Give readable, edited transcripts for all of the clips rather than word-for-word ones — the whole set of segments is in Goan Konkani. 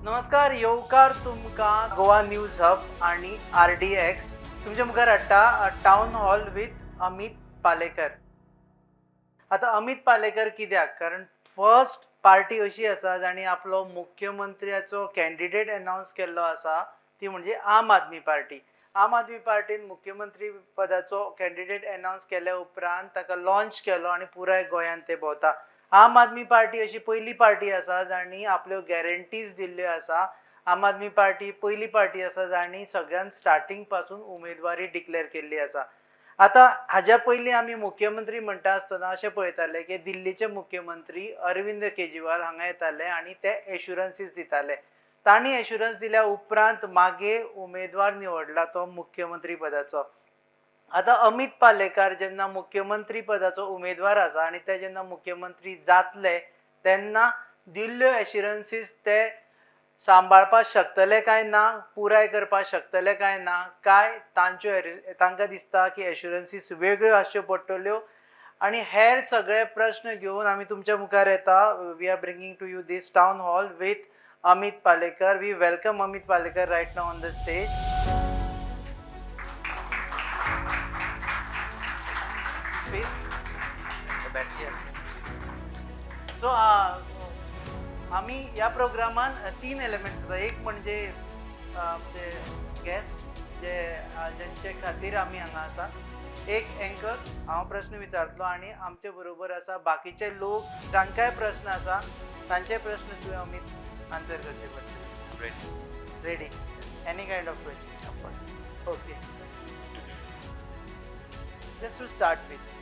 नमस्कार, येवकार तुमकां गोवा न्यूज हब आनी RDX तुमच्या मुखार हाडटा town hall with Amit Palekar. आतां अमीत पालेकर कित्याक? कारण फर्स्ट पार्टी अशी आसा जाणी आपलो मुख्यमंत्र्याचो कॅन्डिडेट अनावन्स केल्लो आसा, ती म्हणजे आम आदमी पार्टी. आम आदमी पार्टीन मुख्यमंत्री पदाचो कॅन्डिडेट अनावन्स केल्या उपरांत ताका लॉन्च केलो आनी पुराय गोंयांत ते भोंवता. आम आदमी पार्टी अशी पयली पार्टी आसा जाणी आपल्यो गॅरंटीज दिल्ल्यो आसा. आम आदमी पार्टी पयली पार्टी आसा जाणी सगळ्यान स्टार्टींग पासून उमेदवारी डिक्लेअर केल्ली आसा. आतां हाज्या पयलीं आमी मुख्यमंत्री म्हणटा आसतना अशें पळयताले की दिल्लीचे मुख्यमंत्री अरविंद केजरीवाल हांगा येताले आनी ते एश्युरन्सीस दिताले. तांणी एश्युरन्स दिल्या उपरांत मागीर उमेदवार निवडला तो मुख्यमंत्री पदाचो. आतां अमीत पालेकार जेन्ना मुख्यमंत्री पदाचो उमेदवार आसा आनी ते जेन्ना मुख्यमंत्री जातले तेन्ना दिल्ल्यो एश्युरन्सीस ते सांबाळपाक शकतले काय ना, पुराय करपाक शकतले काय ना, काय तांच्यो तांकां दिसता की एश्युरन्सीस वेगळ्यो आसच्यो पडटल्यो आनी हेर सगळे प्रश्न घेवन आमी तुमच्या मुखार येता. We are bringing to you this town hall with Amit Palekar. We welcome Amit Palekar right now on the stage. Please. So आमी ह्या प्रोग्रामान तीन एलिमेंट्स आसा. एक म्हणजे आमचे गेस्ट जे जेंचे खातीर आमी हांगा आसा, एक एंकर हांव प्रश्न विचारतलो आनी आमचे बरोबर आसा बाकीचे लोक जांकांय प्रश्न आसा तांचे प्रश्न तुवें अमीत आन्सर करचे पडटले. Ready? Any kind of question. Okay, just to start with,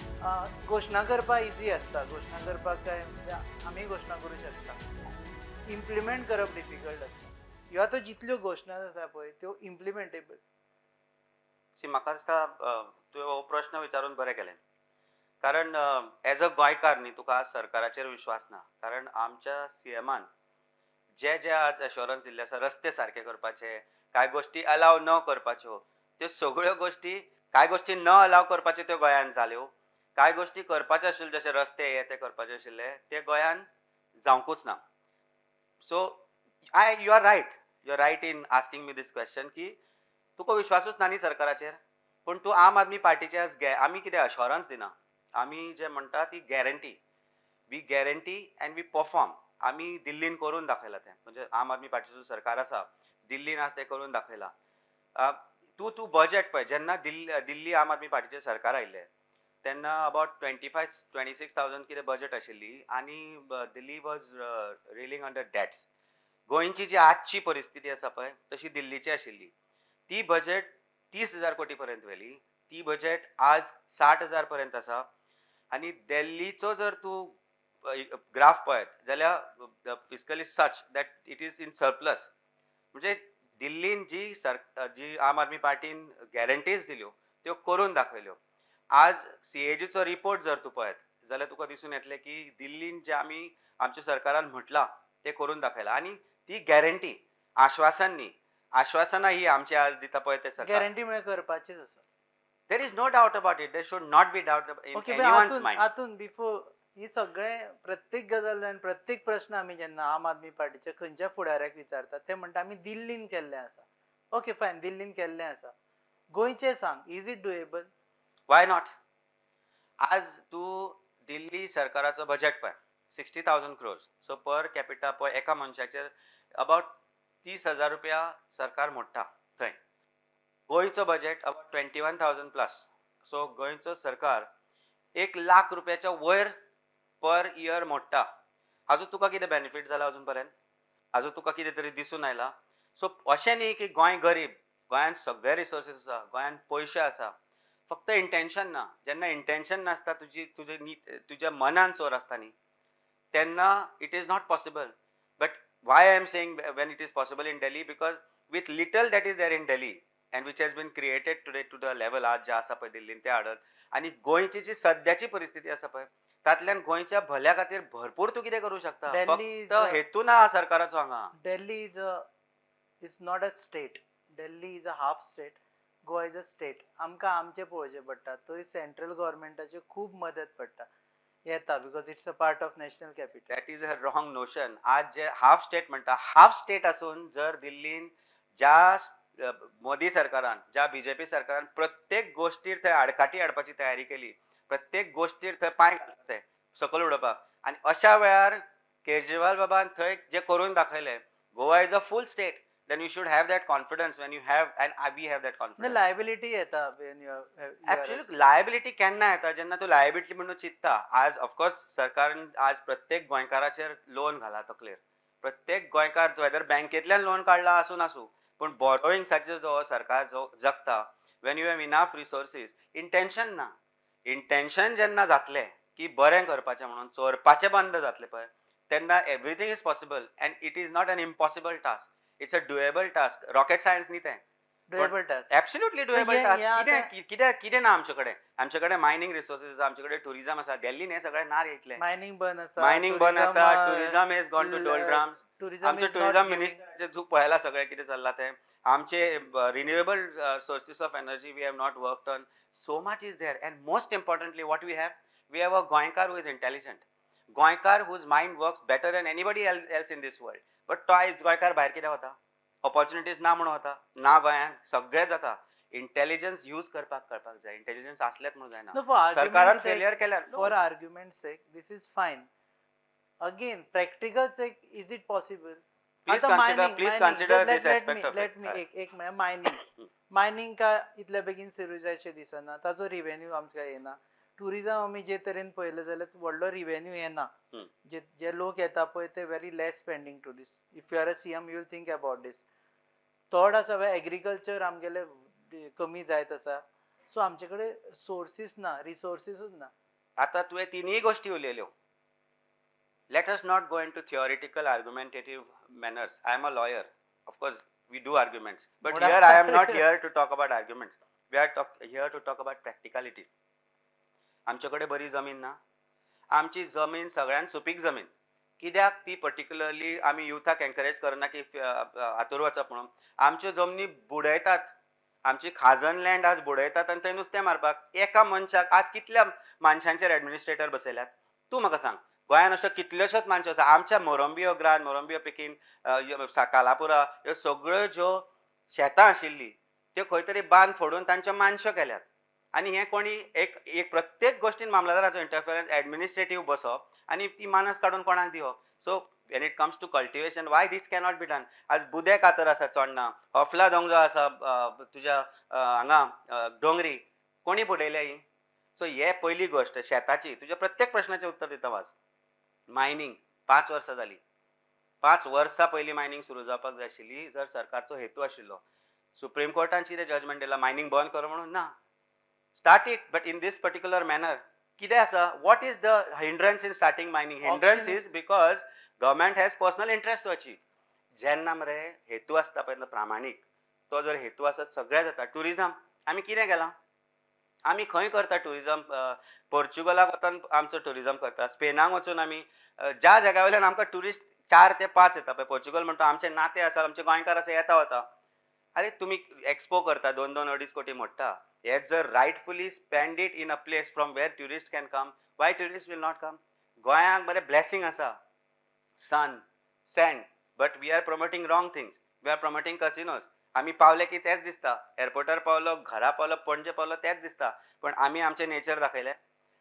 घोशणा करपाक इजी आसता. घोशणा करपाक काय म्हणजे आमी घोशणा करूं शकता, इम्प्लिमेंट करप डिफिकल्ट आसता. ह्यो आतां जितल्यो घोशणा आसा पळय त्यो इम्प्लिमेंटेबल? सी, म्हाका दिसता तुवें हो प्रश्न विचारून बरें केलें, कारण एज अ गोंयकार न्ही तुका आज सरकाराचेर विश्वास ना, कारण आमच्या सीएमान जे जे आज एश्योरन्स दिल्ले आसा, रस्ते सारके करपाचे, कांय गोश्टी अलाव न करपाच्यो, त्यो सगळ्यो गोश्टी, कांय गोश्टी न अलाव करपाच्यो त्यो गोंयान जाल्यो, कांय गोश्टी करपाच्यो आशिल्ल्यो जशे रस्ते हे ते करपाचे आशिल्ले ते गोंयान जावंकूच ना. So I you are right, you are right in asking me this question की तुका विश्वासूच ना न्ही सरकाराचेर. पूण तूं आम आदमी पार्टीचे आज आमी कितें अशोरन्स दिना, आमी जे म्हणटा ती guarantee, we guarantee and we perform. आमी दिल्लीन करून दाखयलां तें, म्हणजे आम आदमी पार्टीचो सरकार आसा दिल्लीन आज तें करून दाखयलां. तूं तूं बजट पळय, जेन्ना दिल्ली आम आदमी पार्टीचें सरकार आयिल्लें तेन्ना अबावट 25-26 thousand कितें बजट आशिल्ली आनी Delhi was reeling under debts. गोंयची जी आजची परिस्थिती आसा पळय तशी दिल्लीची आशिल्ली. ती बजट 30,000 कोटी पर्यंत व्हेली, ती बजट आज 60,000 पर्यंत आसा. आनी दिल्लीचो जर तूं ग्राफ पळयत जाल्यार fiscal is such that it is in surplus. म्हणजे दिल्लीन जी आम आदमी पार्टीन गॅरंटीज दिल्यो त्यो करून दाखयल्यो. आज सीएजीचो रिपोर्ट जर तूं पळयत जाल्यार तुका दिसून येतलें की दिल्लीन जे आमी आमच्या सरकारान म्हटलां तें करून दाखयलां. आनी ती गॅरंटी आश्वासन न्ही, आश्वासनां ही आमची आज दिता पळय ते सरकार. गॅरंटी म्हळ्यार करपाचीच आसा. There is no doubt about it, there should not be doubt in anyone's mind. हातून बिफोर ही सगळें प्रत्येक गजाल आनी प्रत्येक प्रश्न आमी जेन्ना आम आदमी पार्टीच्या खंयच्या फुडाऱ्याक विचारतात ते म्हणटा आमी दिल्लीन केल्लें आसा. ओके फायन, दिल्लीन केल्लें आसा, गोंयचें सांग, is it doable? Why not? आज तूं दिल्ली सरकाराचो बजट पळय, 60,000 crores. So per capita पळय एका मनशाचेर अबावट 30,000 रुपया सरकार मोडटा थंय. गोंयचो budget about 21,000 plus. So गोंयचो सरकार 1 लाख रुपयाच्या वयर पर इयर मोडटा. आजून तुका कितें बेनिफीट जाला अजून पर्यंत? आजून तुका कितें तरी दिसून आयला? सो अशें न्ही की गोंय गरीब, गोंयांत सगळे रिसोर्सीस आसा, गोंयांत पयशे आसा, फक्त इंटेन्शन ना. जेन्ना इंटेन्शन नासता तुजी, तुजे नी तुज्या मनान चोर आसता न्ही, तेन्ना it is not possible. But why I am saying when it is possible in Delhi, because with little that is there in Delhi and which has been created today to the level आज जे आसा पळय दिल्लीन ते हाडत आनी गोंयची जी सद्याची परिस्थिती आसा पळय तातल्यान गोंयच्या भल्या खातीर भरपूर तूं कितें करूं शकता. Delhi is फक्त हेतू ना सरकाराचो हांगा. Delhi is not a state. Delhi is a half state. Goa is a state. आमकां आमचें पळोवचें पडटा. थंय सेंट्रल गव्हर्मेंटाची खूब मदत पडटा. येता because it's a part of national capital. That is a wrong notion. आज जे हाफ स्टेट म्हणटा, हाफ स्टेट आसून जर दिल्लीन ज्या मोदी सरकारान, ज्या बीजेपी सरकारान प्रत्येक गोश्टीर थंय आडकाठी हाडपाची तयारी केली, प्रत्येक गोश्टीर थंय पांय घालता ते सकयल उडोवपाक, आनी अशा वेळार केजरीवाल बाबान थंय जे करून दाखयलें, Goa is a full state, then you should have that confidence when you have, and we have that confidence. Liability येता when you actually liability केन्ना येता जेन्ना तूं लायबिलिटी म्हणून चिंत्ता. आज ऑफकोर्स सरकारान आज प्रत्येक गोंयकाराचेर लोन घाला तकलेर, प्रत्येक गोंयकार वेदर बँकेंतल्यान लोन काडला आसूं नासूं, पूण बोरोइंग्साचेर जो सरकार जो जगता, when you have enough resources, intention ना, इंटेन्शन जेन्ना जातलें की बरें करपाचें म्हणून चोरपाचें बंद जातलें पळय, तेन्ना everything is possible and it is not an impossible task, it's a doable task. Rocket science न्ही तें, doable task. Absolutely doable task. कितें कितें कितें ना आमचे कडेन, आमचे कडेन मायनींग रिसोर्सीस आसा, आमचे कडेन टुरिजम आसा. दिल्लीन हें सगळें ना रे इतलें, मायनींग बंद आसा, मायनींग बंद आसा, tourism is gone to doldrums. आमचे टुरिजम मिनिस्टराचें तूं पळयलां सगळें कितें चल्लां तें. आमचे renewable sources of energy we have not worked on, so much is there. And most importantly what we have, we have a Goenkar who is intelligent, Goenkar whose mind works better than anybody else in this world. But तो आयज गोंयकार भायर कित्याक वता, ऑपॉर्च्युनिटीज ना म्हणून वता ना, गोंयांत सगळें जाता. इंटेलिजन्स यूज करपाक कळपाक जाय, इंटेलिजन्स आसलेंच म्हणून जायना. सरकारान फेलियर केल्यार for argument sake this is fine, again practical sake is it possible? Please consider this aspect of let me एक म्हळ्यार मायनींग, मायनींग काय इतले बेगीन सुरू जायचें दिसना, ताजो रिवेन्यू आमकां येना. टुरिजम आमी जे तरेन पळयलें जाल्यार व्हडलो रिवेन्यू येना, जे जे लोक येता पळय ते very less spending tourist. If you are a CM you will think about this. थोड आसा पळय एग्रीकल्चर आमगेलें कमी जायत आसा, सो आमचे कडेन सोर्सीस ना, रिसोर्सीसूच ना. आतां तुवें तिनूय गोश्टी उलयल्यो. Let us not go into theoretical argumentative manners. I am a lawyer, of course we do arguments, but here I am not here to talk about arguments, we are here to talk about practicality. आमचे कडेन बरी जमीन ना, आमची जमीन सगळ्यान सुपीक जमीन, कित्याक ती पर्टिक्युलरली आमी युथाक एनकरेज करना की हातूर वचप म्हणून. आमच्यो जमनी बुडयतात, आमची खाजन लँड आज बुडयतात आनी थंय नुस्तें मारपाक एका मनशाक आज कितल्या मानशांचेर एडमिनिस्ट्रेटर बसयल्यात तूं म्हाका सांग. गोंयान अश्यो कितल्योश्योच मानश्यो आसा. आमच्या मोरंबियो ग्रान, मोरंबियो पिकीन, कालापुरा ह्यो सगळ्यो ज्यो शेतां आशिल्लीं त्यो खंय तरी बांद फोडून तांच्यो मानश्यो केल्यात. आनी हें कोणी एक एक प्रत्येक गोश्टीन मामलादाराचो इंटरफिरन्स, एडमिनिस्ट्रेटीव बसप आनी ती मानस काडून कोणाक दिवप. So when it comes to cultivation, why this cannot be done? आज बुदे कातर आसा चोडणा, हफला दोंगरो आसा तुज्या हांगा डोंगरी, कोणी बुडयल्या ही? सो हे पयली गोश्ट शेताची. तुज्या प्रत्येक प्रश्नाचें उत्तर दिता. आज मायनींग 5 वर्सां जालीं, 5 वर्सां पयलीं मायनींग सुरू जावपाक जाय आशिल्ली जर सरकारचो हेतू आशिल्लो. सुप्रीम कोर्टान कितें जजमेंट दिलां, मायनींग बंद कर म्हणून ना, start it but in this particular manner. कितें आसा, what is the hindrance in starting mining? Hindrance is because government has personal interest to achieve. जेन्ना मरे हेतू आसता पळय प्रामाणीक, तो जर हेतू आसत सगळें जाता. टुरिजम आमी कितें केलां, आमी खंय करता टुरिजम? पोर्चुगलाक वचून आमचो टुरिजम करता, स्पेनाक वचून आमी ज्या जाग्या वयल्यान आमकां ट्युरिस्ट 4 ते 5 येता पळय. पोर्चुगल म्हणटा आमचे नाते आसा, आमचे गोंयकार आसा, येता वता. अरे तुमी एक्सपो करता, 2-2 2.5 कोटी मोडटा. हे जर rightfully spend it in a place from where tourist can come, why tourist will not come? गोंयांक बरें ब्लेसिंग आसा, sun, sand, but we are promoting wrong things, we are promoting casinos. आमी पावले की तेंच दिसता, एअरपोर्टार पावलो, घरा पावलो, पणजे पावलो तेंच दिसता. पण आमी आमचें नेचर दाखयलें,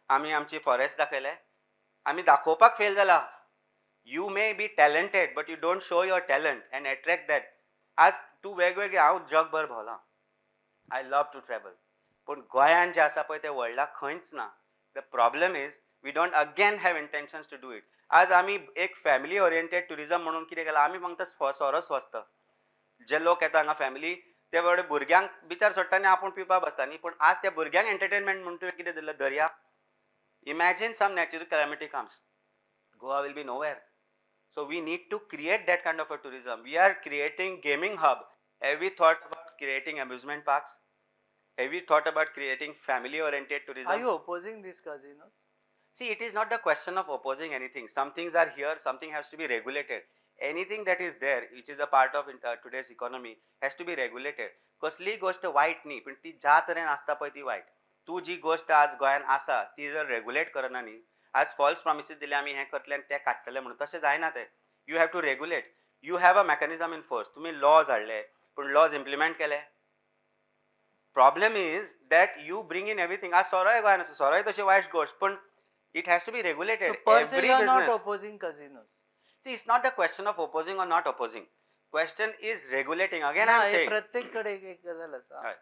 आमी आमची फॉरेस्ट दाखयलें, आमी दाखोवपाक फेल जाला. You may be talented but you don't show your talent and attract that. आज तूं वेगवेगळे, हांव जगभर भोंवलां, I love to travel, पूण गोंयान जें आसा पळय तें वर्ल्डाक खंयच ना. The problem is we don't again have intentions to do it. आज आमी एक फॅमिली ओरिएंटेड ट्युरिजम म्हणून कितें केलां, आमी फक्त सोरो स्वस्त, जे लोक येता हांगा फॅमिली ते बरोबर भुरग्यांक बिचार सोडटा आनी आपूण पिवपाक बसता न्ही. पूण आज त्या भुरग्यांक एंटरटेनमेंट म्हणून तुवें कितें दिलें, दर्या. Imagine some natural calamity comes, Goa will be nowhere. So we need to create that kind of a tourism. We are creating gaming hub. Have we thought about creating amusement parks? Have we thought about creating family oriented tourism? Are you opposing these casinos? See, it is not the question of opposing anything. Some things are here, something has to be regulated. Anything that is there, which is a part of today's economy, has to be regulated. कसली गोष्ट वायट न्ही, पण ती ज्या तरेन आसता पळय ती वायट. तूं जी गोष्ट आज गोंयान आसा ती जर रेगुलेट करना न्ही, आज फॉल्स प्रॉमिसीस दिले, आमी हें करतले आनी तें काडटले म्हणून, तशें जायना तें. You have to regulate. You have a mechanism in force. तुमी लॉज हाडले, पूण लॉज इम्प्लिमेंट केले? Problem is that you bring in everything. आज सोरोय गोंयान आसा, सोरोय तशी वायट गोश्ट, पूण it has to be regulated. So per se every you are not business. Opposing casinos. See, it's not a question of opposing or not opposing. Question is regulating. Again, ना I am हे saying. प्रत्येक कडेन एक एक गजाल आसा. हय.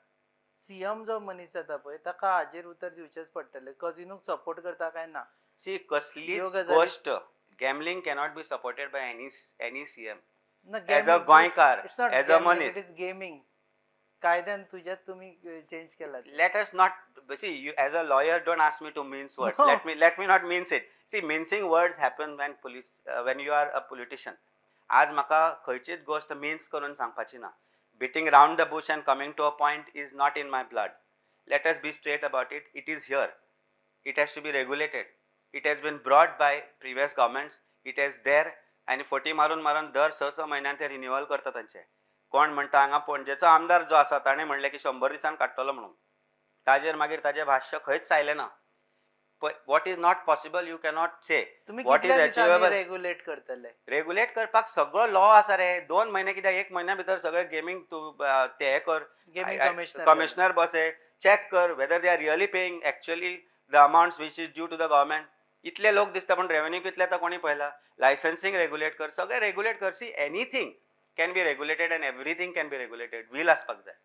सीएम जो मनीस जाता पळय, ताका हाजेर उतर दिवचेंच पडटलें, कजिनोक सपोर्ट करता काय ना. सी, कसलीच ह्यो गजाली गोश्ट, gambling cannot be supported by any CM. ना. As a Goenkar, it's not as a मनीस. It is gaming. कायद्यान तुज्यात तुमी चेंज केला. Let us not see, you as a lawyer, don't ask me to mince words. No. Let me not mince it. See, mincing words happen when police when you are a politician. आज म्हाका खंयचीच गोश्ट मिन्स करून सांगपाची ना. Beating round the bush and coming to a point is not in my blood. Let us be straight about it. It is here. It has to be regulated. It has been brought by previous governments. It is there. आनी फटी मारून मारून दर स स म्हयन्यान ते रिन्युअल करता तांचे. कोण म्हणटा, हांगा पणजेचो आमदार जो आसा, ताणें म्हणलें की 100 दिसान काडटलो म्हणून. ताजेर मागीर ताजें भाश्य खंयच आयलें ना. What is not possible you cannot से. तुमी what is कितल्या दिसांनी अचिवेबल रेग्युलेट करतले? रेग्युलेट करपाक सगळो लॉ आसा रे. 2 म्हयने कित्याक, एक म्हयन्या भितर सगळे गेमींग तूं ते हे कर. Gaming commissioner. कमिशनर बसय, चॅक कर whether they are really paying actually the amounts which is due to the government. इतले लोक दिसता, पण रेव्हेन्यू कितले येता कोणी पळयला? लायसन्सिंग रेग्युलेट कर, सगळें रेग्युलेट कर. See, anything can be regulated and everything can be regulated. Will आसपाक जाय.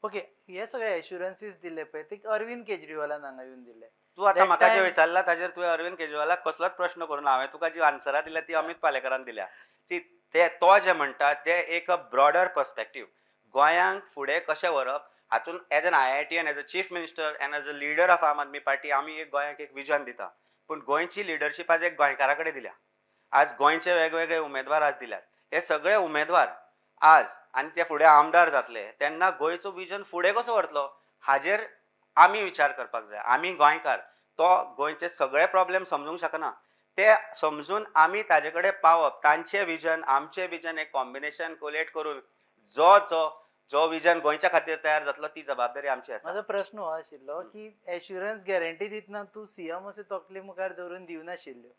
ओके, हे सगळे एश्युरन्सीस दिले पळय, ते अरविंद केजरीवालान हांगा येवन दिले. तूं आतां That म्हाका जें time- विचारलां ताजेर तुवें अरविंद केजरीवालाक कसलोच प्रश्न करूं ना. हांवें तुका जी आन्सरां दिल्या ती अमीत पालेकरान दिल्या. सी, ते तो जे म्हणटा ते एक ब्रॉडर पर्सपेक्टीव, गोंयांक फुडें कशें व्हरप हातून. As an IITian, as a chief minister and as a leader of Aam Aadmi Party, आमी एक गोंयांक एक विजन दिता, पूण गोंयची लिडरशीप आज एक गोंयकारा कडेन दिल्या. आज गोंयचे वेगवेगळे उमेदवार आज दिल्यात. हे सगळे उमेदवार आज आनी ते फुडें आमदार जातले तेन्ना गोंयचो विजन फुडें कसो व्हरतलो हाजेर आमी विचार करपाक जाय. आमी गोंयकार, तो गोंयचे सगळे प्रॉब्लेम समजूंक शकना. ते समजून आमी ताजे कडेन पावप, तांचें विजन, आमचें विजन, एक कॉम्बिनेशन कोलेट करून जो जो जो विजन गोंयच्या खातीर तयार जातलो, ती जबाबदारी आमची आसा. म्हाजो प्रश्न हो आशिल्लो की एश्युरन्स गॅरंटी दितना तूं सीएम अशें तकले मुखार दवरून दिवनाशिल्ल्यो,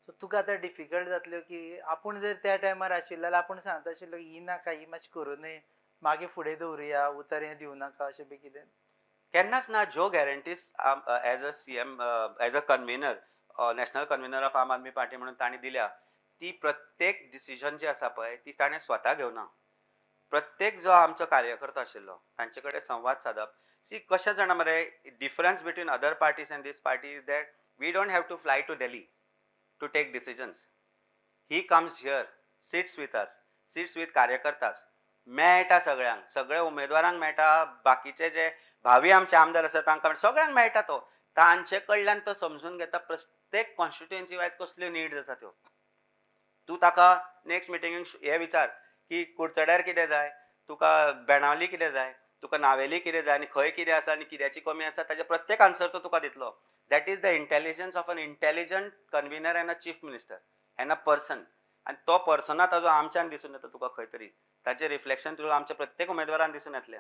सो तुका आतां डिफिकल्ट जातल्यो की आपूण जर त्या टायमार आशिल्लो जाल्यार आपूण सांगता आशिल्लो, ही नाका, ही मातशी करूं नये, मागीर फुडें दवरुया, उतर हें दिवं नाका, अशें बी कितें? केन्नाच ना. ज्यो guarantees as a CM, as a convener, national convener of Aam Aadmi Party म्हणून तांणी दिल्या, ती प्रत्येक डिसिजन जी आसा पळय, ती ताणें स्वता घेवना. प्रत्येक जो आमचो कार्यकर्तो आशिल्लो तांचे कडेन संवाद सादप. सी, कशें जाणा मरे, difference between other parties and this party is that we don't have to fly to Delhi to take decisions. He comes here, sits with us, sits with कार्यकर्तास, मेळटा सगळ्यांक, सगळे उमेदवारांक मेळटा, बाकीचे जे भावी आमचे आमदार आसा तांकां मेळटा, सगळ्यांक मेळटा तो. तांचे कडल्यान तो समजून घेता प्रत्येक कॉन्स्टिट्युएन्सी वायज कसल्यो निड्स आसा त्यो. तूं ताका नेक्स्ट मिटिंगेक हे विचार की कुडचड्यार कितें जाय तुका, बेणावली कितें जाय तुका, नावेली कितें जाय आनी खंय कितें आसा आनी कित्याची कमी आसा, ताजे प्रत्येक आन्सर तो तुका दितलो. That is the intelligence of an intelligent convener and a chief minister and a person. आनी तो पर्सना ताजो आमच्यान दिसून येता तुका खंय तरी, ताचें रिफ्लेक्शन तुका आमच्या प्रत्येक उमेदवारान दिसून येतलें.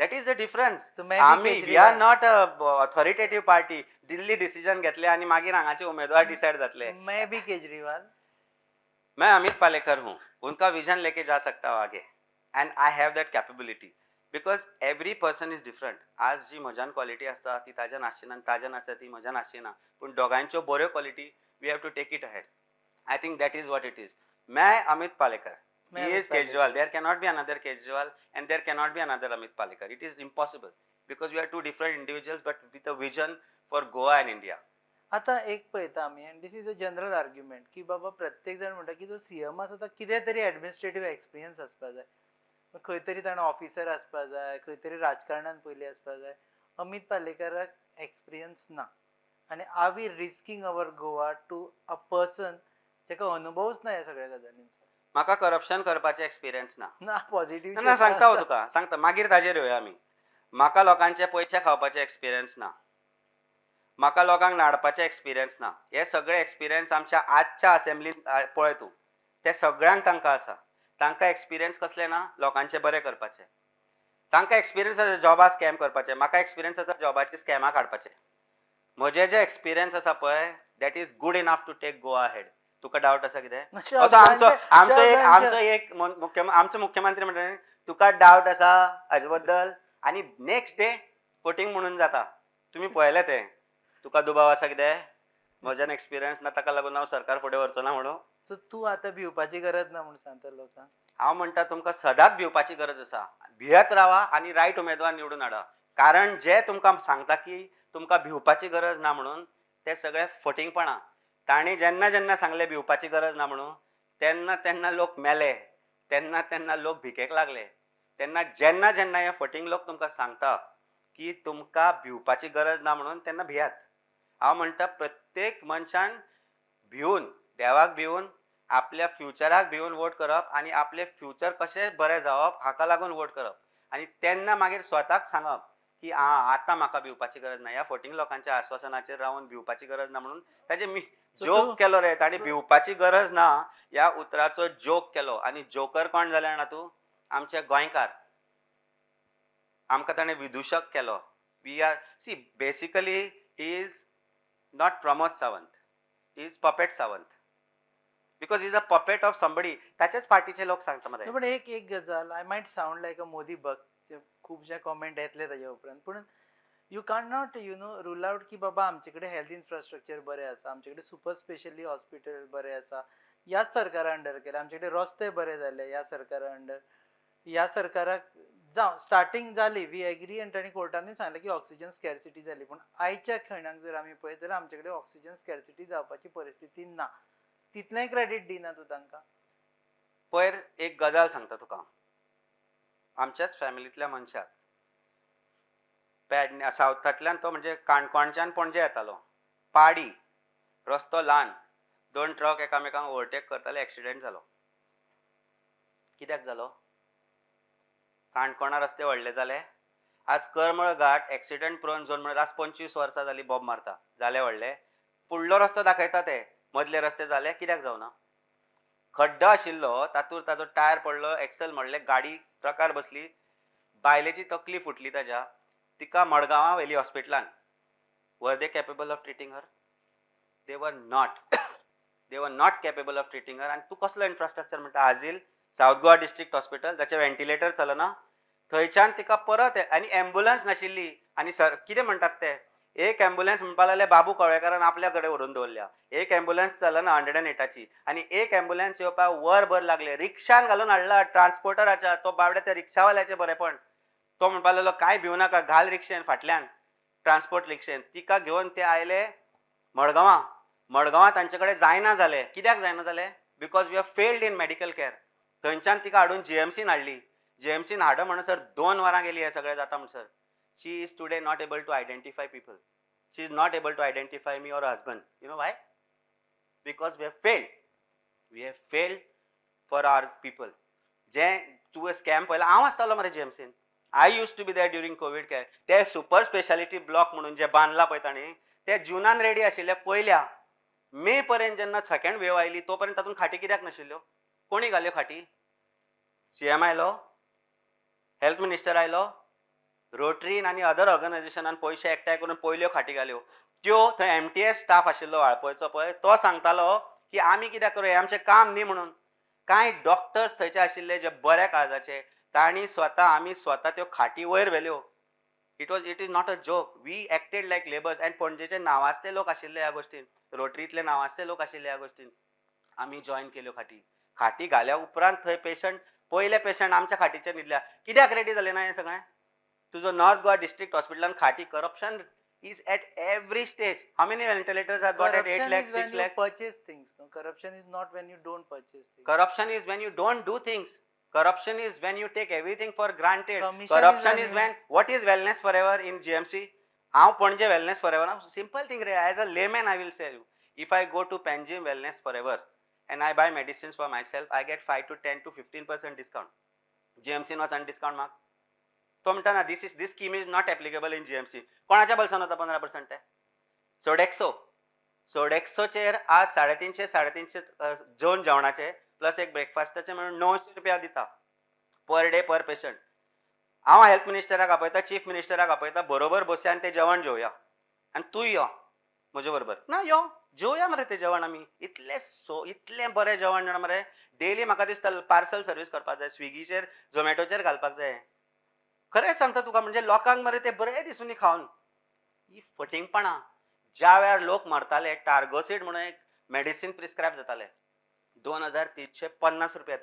That is the difference. So maybe आमी, we are Kejriwal- not a authoritative party. Delhi decision घेतले आनी मागीर हांगाचे उमेदवार डिसायड जातले. मैं भी केजरीवाल. मैं अमित पालेकर हूँ, उनका विजन लेके जा सकता हूँ आगे, and I have that capability because every person is different. आज जी म्हज्यान क्वॉलिटी आसता ती ताज्यान आसची ना आनी ताज्यान आसता ती म्हज्यान आसची ना, पूण दोगांयच्यो बऱ्यो quality we have to take it ahead. I think that is what it is. मैं अमित पालेकर, मैं he Amit is Kejriwal. There cannot be another Kejriwal and there cannot be another Amit Palekar. It is impossible because we are two different individuals, but with a vision for Goa and India. आतां एक पळयता आमी, and this is a general argument की बाबा प्रत्येक जाण म्हणटा की जो सीएम आसा तो कितें तरी एडमिनिस्ट्रेटीव एक्सपिरियन्स आसपा जाय, खंय तरी ताणें ऑफिसर आसपा जाय, खंय तरी राजकारणान पयलीं आसपा जाय. अमीत पालेकराक एक्सपिरियन्स ना आनी are we risking our Goa to a person जाका अनुभवच ना ह्या सगळ्या गजालींचो? म्हाका करप्शन करपाचें एक्सपिरियन्स ना. ना, पॉझिटिव्ह. ना, सांगता हांव तुका, सांगता, मागीर ताजेर येवया आमी. म्हाका लोकांचे पयशे खावपाचे एक्सपिरियन्स ना, म्हाका लोकांक नाडपाचे एक्सपिरियन्स ना. हे सगळे एक्सपिरियन्स आमच्या आजच्या असेंब्लीन पळय तूं, ते सगळ्यांक तांकां आसा. तांकां एक्सपिरियन्स कसले ना? लोकांचे बरें करपाचे. तांकां एक्सपिरियन्स आसा जॉबा स्कॅम करपाचे. म्हाका एक्सपिरियन्स आसा जॉबाची स्कॅमां काडपाचे. म्हजे जे एक्सपिरियन्स आसा पळय That is good enough to take Goa ahead. तुका डावट आसा कितें? असो आमचो आमचो एक आमचो एक मुख्य आमचो मुख्यमंत्री म्हणटा, तुका डावट आसा हाजे बद्दल, आनी नेक्स्ट डे फटींग म्हणून जाता. तुमी पळयलें तें, तुका दुबाव आसा कितें, म्हज्यान एक्सपिरियन्स ना ताका लागून हांव सरकार फुडें व्हरचो ना म्हणून. सो तूं आतां भिवपाची गरज ना म्हूण सांगता लोकांक? हांव म्हणटा तुमकां सदांच भिवपाची गरज आसा. भियत रावा आनी रायट उमेदवार निवडून हाडा. कारण जे तुमकां सांगता की तुमकां भिवपाची गरज ना म्हणून, ते सगळे फटींगपणां. तांणी जेन्ना जेन्ना सांगलें भिवपाची गरज ना म्हणून, तेन्ना तेन्ना लोक मेले, तेन्ना तेन्ना लोक भिकेक लागले. तेन्ना जेन्ना जेन्ना हे फटींग लोक तुमकां सांगता की तुमकां भिवपाची गरज ना म्हणून, तेन्ना भियात. हांव म्हणटा प्रत्येक मनशान भिवन, देवाक भिवन, आपल्या फ्युचराक भिवन वोट करप आनी आपलें फ्युचर कशें बरें जावप हाका लागून वोट करप. आनी तेन्ना मागीर स्वताक सांगप की आं आतां म्हाका भिवपाची गरज ना, ह्या फटींग लोकांच्या आश्वासनाचेर रावन भिवपाची गरज ना म्हणून. ताजे मी जोक केलो रे, ताणी भिवपाची गरज ना ह्या उतराचो जोक केलो. आनी जोकर कोण जाले जाणा तूं? आमचे गोंयकार. आमकां ताणें विदुशक केलो. We are see basically is not Pramod Sawant, is puppet Sawant, because is a puppet of somebody. ताचेच पार्टीचे लोक सांगता मरे. पण एक एक गजाल, I might sound like a Modi भक्त, खुबशे कॉमेंट येतले ताज्या उपरांत, पूण you can not rule out की बाबा आमचे कडेन हेल्थ इन्फ्रास्ट्रक्चर बरें आसा, आमचे कडेन सुपर स्पेशली हॉस्पिटल बरें आसा, ह्याच सरकारा अंडर केलें, आमचे कडेन रस्ते बरे जाले ह्या सरकारा अंडर. ह्या सरकाराक जावं स्टार्टींग जाली, we agree, आनी तांणी कोर्टानूय सांगलें की ऑक्सिजन स्कॅर्सिटी जाली, पूण आयच्या खिणाक जर आमी पळयत जाल्यार आमचे कडेन ऑक्सिजन स्कॅर्सिटी जावपाची परिस्थिती ना. तितलेंय क्रेडीट दिना तूं तांकां. पयर एक गजाल सांगता तुका. आमच्याच फॅमिलींतल्या मनशाक पेडण्या सावथांतल्यान, तो म्हणजे काणकोणच्यान पणजे येतालो, पाडी रस्तो ल्हान, दोन ट्रक एकामेकांक ओवरटेक करताले, एक्सिडेंट जालो. कित्याक जालो? काणकोणा रस्ते व्हडले जाले. आज करमळ घाट एक्सिडेंट प्रोन झोन म्हणून आज 25 वर्सां जाली बोब मारता, जाले व्हडले. फुडलो रस्तो दाखयता ते, मदले रस्ते जाले कित्याक जावना? खड्डो आशिल्लो तातूंत ताजो टायर पडलो, एक्सल मोडलें, गाडी ट्रकार बसली, बायलेची तकली फुटली ताज्या, तिका मडगांवां व्हेली हॉस्पिटलान. Were they capable of treating her? They were not, they were not capable of treating her. आनी तूं कसलो इन्फ्रास्ट्रक्चर म्हणटा? आझील सावथ गोवा डिस्ट्रिक्ट हॉस्पिटल जाचें व्हेंटिलेटर चलना, थंयच्यान तिका परत, आनी एम्बुलन्स नाशिल्ली. आनी सर कितें म्हणटात ते, एक एम्बुलन्स म्हणपाक लागले बाबू कवळेकारान आपल्या कडेन व्हरून दवरल्या. एक एम्बुलन्स चलना 108आची, आनी एक एम्बुलन्स येवपाक वरभर लागले. रिक्षान घालून हाडला ट्रान्सपोर्टराच्या, तो बाबड्या त्या रिक्षावाल्याचें बरेंपण, तो म्हणपाक लागलो कांय भिवू नाका, घाल रिक्षेन फाटल्यान, ट्रान्सपोर्ट रिक्षेन. तिका घेवन ते आयले मडगांवां. मडगांवां तांचे कडेन जायना जालें. कित्याक जायना जालें? Because we have failed in medical care. थंयच्यान तिका हाडून जीएमसीन हाडली. जीएमसीन हाडप म्हणसर 2 वरां गेली. हें सगळें जाता म्हणसर she is today not able to identify people. She is not able to identify me or husband. You know why? Because we have failed. We have failed for our people. जें तुवें स्कॅम पळयला, हांव आसतालो मरे जीएमसीन. I used to be there during Covid care. ते सुपर स्पेशालिटी ब्लॉक म्हणून जे बांदला पळय तांणी, ते जुनान रेडी आशिल्ले पयल्या मे पर्यंत. जेन्ना सेकंड वेव आयली तो पर्यंत तातूंत खाटी कित्याक नाशिल्ल्यो? कोणी घाल्यो खाटी? सीएम आयलो, हेल्थ मिनिस्टर आयलो, रोटरीन आनी अदर ऑर्गनायझेशनान पयशे एकठांय करून पयल्यो खाटी घाल्यो त्यो. थंय एमटीएस स्टाफ आशिल्लो वाळपयचो पळय, तो सांगतालो की आमी कित्याक करूं, हें आमचें काम न्ही म्हणून. कांय डॉक्टर्स थंयचे आशिल्ले जे बऱ्या काळजाचे, तांणी स्वता, आमी स्वता त्यो खाटी वयर Velho. It is not a joke. We acted like labours. And पणजेचे नांवाजते लोक आशिल्ले ह्या गोश्टीन, रोटरींतले नांवाजते लोक आशिल्ले ह्या गोश्टीन. आमी जॉयन केल्यो खाटी. खाटी घाल्या उपरांत थंय पेशंट, पयले पेशंट आमच्या खाटीचेर न्हिदल्या. कित्याक रेडी जालें ना हें सगळें? तुजो नॉर्थ गोवा डिस्ट्रिक्ट हॉस्पिटलान खाटी, corruption is at every stage. How many ventilators are got at 8 Corruption lakh, is when 6 you lakh? purchase things. No, corruption is not when you don't purchase things. Corruption is when you don't do things. Corruption is when you take everything for granted. Commission is Corruption when is you- when, what is Wellness Forever in GMC? हांव Panaji Wellness Forever, simple thing रे, as a layman I will say you, if I go to Panjim Wellness Forever and I buy medicines for myself, I get 5 to 10 to 15% discount. जीएमसीन वचून डिस्काउंट माग. तो म्हणटा ना, this scheme is not applicable in GMC. कोणाच्या बल्सान वता 15% ते? सोडेक्सो, सोडेक्सोचेर आज 350 350 दोन जेवणाचे प्लस एक ब्रेकफास्टाचे म्हणून 900 रुपया दिता पर डे पर पेशंट. हांव हेल्थ मिनिस्टराक आपयता, चीफ मिनिस्टराक आपयता, बरोबर बसया आनी ते जेवण जेवया, आनी तूं यो म्हजे बरोबर. ना यो, जेवया मरे तें जेवण आमी, इतलें सो इतलें बरें जेवण जाणा मरे. डेली म्हाका दिसता पार्सल सर्वीस करपाक जाय, स्विगीचेर झोमॅटोचेर घालपाक जाय. खरें सांगता तुका, म्हणजे लोकांक मरे तें बरें दिसूनी खावन. ही फटींगपणां. ज्या वेळार लोक मरताले, टार्गोसीड म्हणून एक मेडिसीन प्रिस्क्रायब जातालें, 2350 रुपया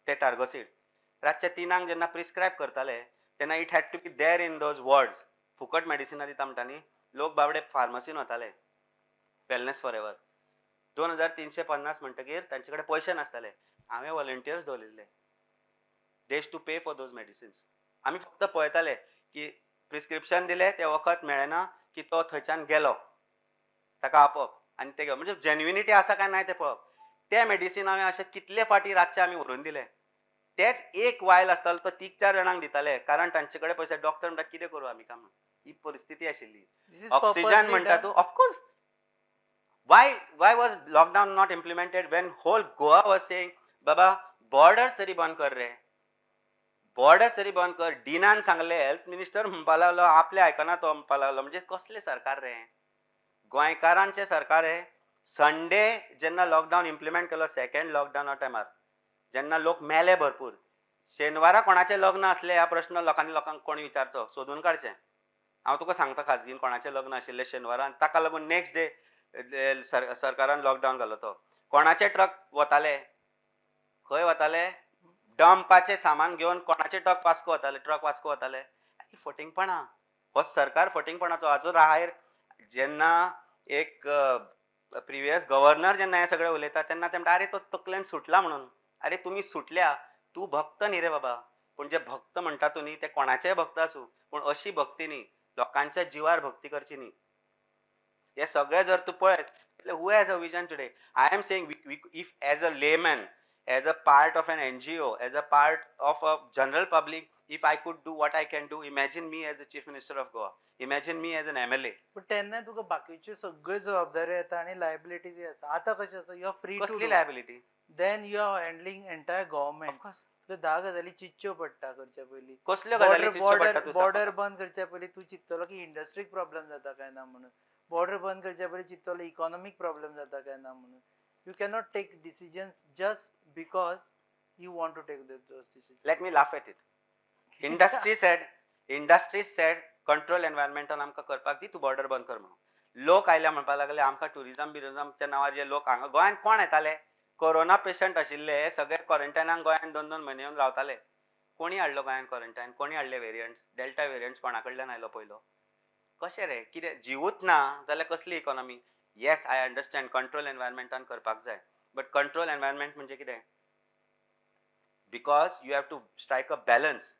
ते टार्गोसीड रातच्या 3 जेन्ना प्रिस्क्रायब करताले तेन्ना it had to be there in those words. फुकट मेडिसिनां दिता म्हणटा न्ही, लोक बाबडे फार्मसीन वताले. वेलनेस फॉर एवर 2350 म्हणटकीर तांचे कडेन पयशे नासताले. हांवें वॉलंटियर्स दवरिल्ले, they used to pay for those medicines. आमी फक्त पळयताले की प्रिस्क्रिप्शन दिलें, तें वखद मेळ्ळें ना की तो थंयच्यान गेलो, ताका आपोवप आनी ते घेवप, म्हणजे जेन्युनिटी आसा काय ना तें पळोवप. तें मेडिसीन हांवें अशें कितले फावटी रातचें आमी व्हरून दिलें. तेच एक वायल आसतालो तो 3-4 जाणांक दिताले, कारण तांचे कडेन पयशे. डॉक्टर म्हणटा कितें करूं आमी काय म्हणून, ही परिस्थिती आशिल्ली. ऑक्सिजन म्हणटा तूं, of course. Why was lockdown not implemented when whole Goa was saying Baba borders तरी बंद कर रे, बॉर्डर्स तरी बंद कर. डिनान सांगले, हेल्थ मिनिस्टर म्हणपा लागलो आपले आयकना तो म्हणपा लागलो. म्हणजे कसलें सरकार रे, गोंयकारांचें सरकार हे. संडे जेन्ना लॉकडावन इम्प्लिमेंट केलो, सेकंड लॉकडावना टायमार जेन्ना लोक मेले भरपूर, शेनवारा कोणाचें लग्न आसलें ह्या प्रश्न लोकांनी लोकांक कोण विचारचो, सोदून काडचें. हांव तुका सांगता खाजगीन कोणाचें लग्न आशिल्लें शेनवारा, ताका लागून नेक्स्ट डे सरकारान लॉकडावन घालो तो. कोणाचे ट्रक वताले, खंय वताले, डंपाचें सामान घेवन कोणाचे ट्रक वास्को वताले, ट्रक वास्को वताले. फटींगपणां, हो सरकार फटींगपणाचो. हाचो राहायर जेन्ना एक प्रिवियस गव्हर्नर जेन्ना हें सगळें उलयता तेन्ना ते म्हणटा अरे तो तकलेन सुटला म्हणून. अरे तुमी सुटल्या, तूं भक्त न्ही रे बाबा. पूण जे भक्त म्हणटा तूं न्ही ते कोणाचेय भक्त आसूं, पूण अशी भक्ती न्ही, लोकांच्या जिवार भक्ती करची न्ही. हे सगळें जर तूं पळयत जाल्यार who has a vision today? I am saying if as a layman, as a part of an NGO, as a part of a general public, if I could do what I can do, imagine me as a chief minister of Goa, imagine me as an MLA. पण तेन्ना तुका बाकीच्यो सगळ्यो जबाबदाऱ्यो येता आनी लायबिलिटीज आसा. आतां कशें आसा, you are free to कसली liability? Then you are handling entire government. तुका 10 गजाली चिंतच्यो पडटा करच्या पयलीं. कसल्यो गजाली चिंतच्यो पडटा? तूं बॉर्डर बंद करच्या पयलीं तूं चिंततलो की इंडस्ट्रीक प्रॉब्लम जाता काय ना म्हणून, बॉर्डर बंद करच्या पयलीं चिंततलो इकॉनॉमीक प्रॉब्लम जाता काय ना म्हणून. You cannot take decisions just because you want to take those decisions. Let me laugh at it. Industry said control एनवायरमेंटान आमकां करपाक दी, तूं बॉर्डर बंद कर म्हणून. लोक आयले म्हणपाक लागले आमकां ट्युरिजम बिरिजमच्या नांवार जे लोक हांगा गोंयांत कोण येताले, कोरोना पेशंट आशिल्ले सगळे क्वॉरंटायनाक गोंयांत 2-2 म्हयने येवन रावताले. कोणी हाडलो गोंयांत क्वॉरंटायन? कोणी हाडले वेरियंट्स? डेल्टा वेरियंट्स कोणा कडल्यान आयलो पयलो? कशें रे, कितें जिवूच ना जाल्यार कसली economy? Yes, I understand control एनवायरमेंटान करपाक जाय, बट कंट्रोल एनवायरमेंट म्हणजे कितें? Because you have to strike a balance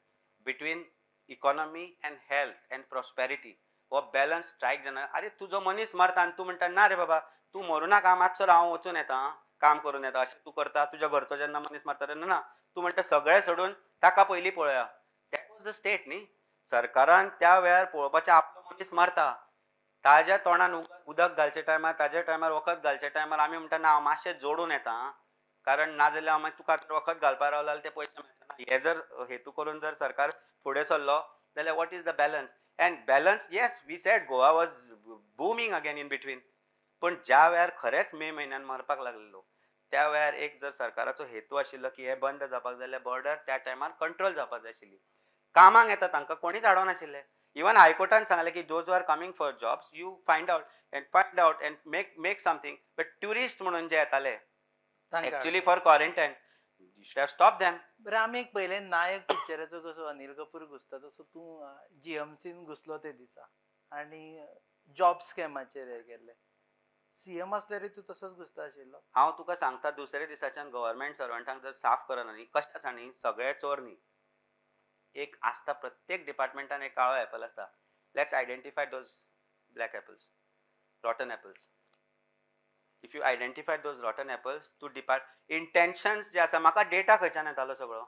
between economy and health and prosperity. हो बॅलन्स स्ट्रायक जायना. आरे तुजो मनीस मरता आनी तूं म्हणटा ना रे बाबा तूं मरूं नाका, मातसो हांव वचून येता, काम करून येता, अशें तूं करता. तुज्या घरचो जेन्ना मनीस मरता तेन्ना ना, तूं म्हणटा सगळें सोडून ताका पयलीं पळोवया. That was the state न्ही. सरकारान त्या वेळार पळोवपाचें आपलो मनीस मरता, ताज्या तोंडान उदक घालच्या टायमार, ताज्या टायमार वखद घालच्या टायमार आमी म्हणटा ना हांव मातशें जोडून येता, कारण नाजाल्यार हांव मागीर तुका वखद घालपा रावलो जाल्यार ते पयशे मेळना. हे जर हेतू करून जर सरकार फुडें सरलो जाल्यार what is the balance? And balance, yes we said Goa was booming again in between, पूण ज्या वेळार खरेंच मे म्हयन्यान मरपाक लागले लोक त्या वेळार एक जर सरकाराचो हेतू आशिल्लो की हे बंद जावपाक जाय जाल्यार बॉर्डर त्या टायमार कंट्रोल जावपाक जाय आशिल्ली. कामाक येता तांकां कोणीच आडोवनाशिल्ले. इवन हायकोर्टान सांगलें की those are coming for jobs you find out and make something. But tourist म्हणून जे येताले actually for quarantine, you should have stop them. बरें, आमी एक पयलें नायक पिक्चराचो कसो अनिल कपूर घुसता तसो तूं जीएमसीन घुसलो ते दिसा आनी जॉब स्कॅमाचेर हें केल्लें. सीएम आसल्यारय तूं तसोच घुसता आशिल्लो? हांव तुका सांगता, दुसऱ्या दिसाच्यान गव्हर्मेंट सर्वंटांक जर साफ करना न्ही, कशें आसा न्ही, सगळे चोर न्ही, एक आसता प्रत्येक डिपार्टमेंटान एक काळो एपल आसता. Let's identify those black apples, rotten apples. If you identify those rotten apples, तूं डिपार्ट इंटेन्शन्स जे आसा, म्हाका डेटा खंयच्यान येतालो सगळो,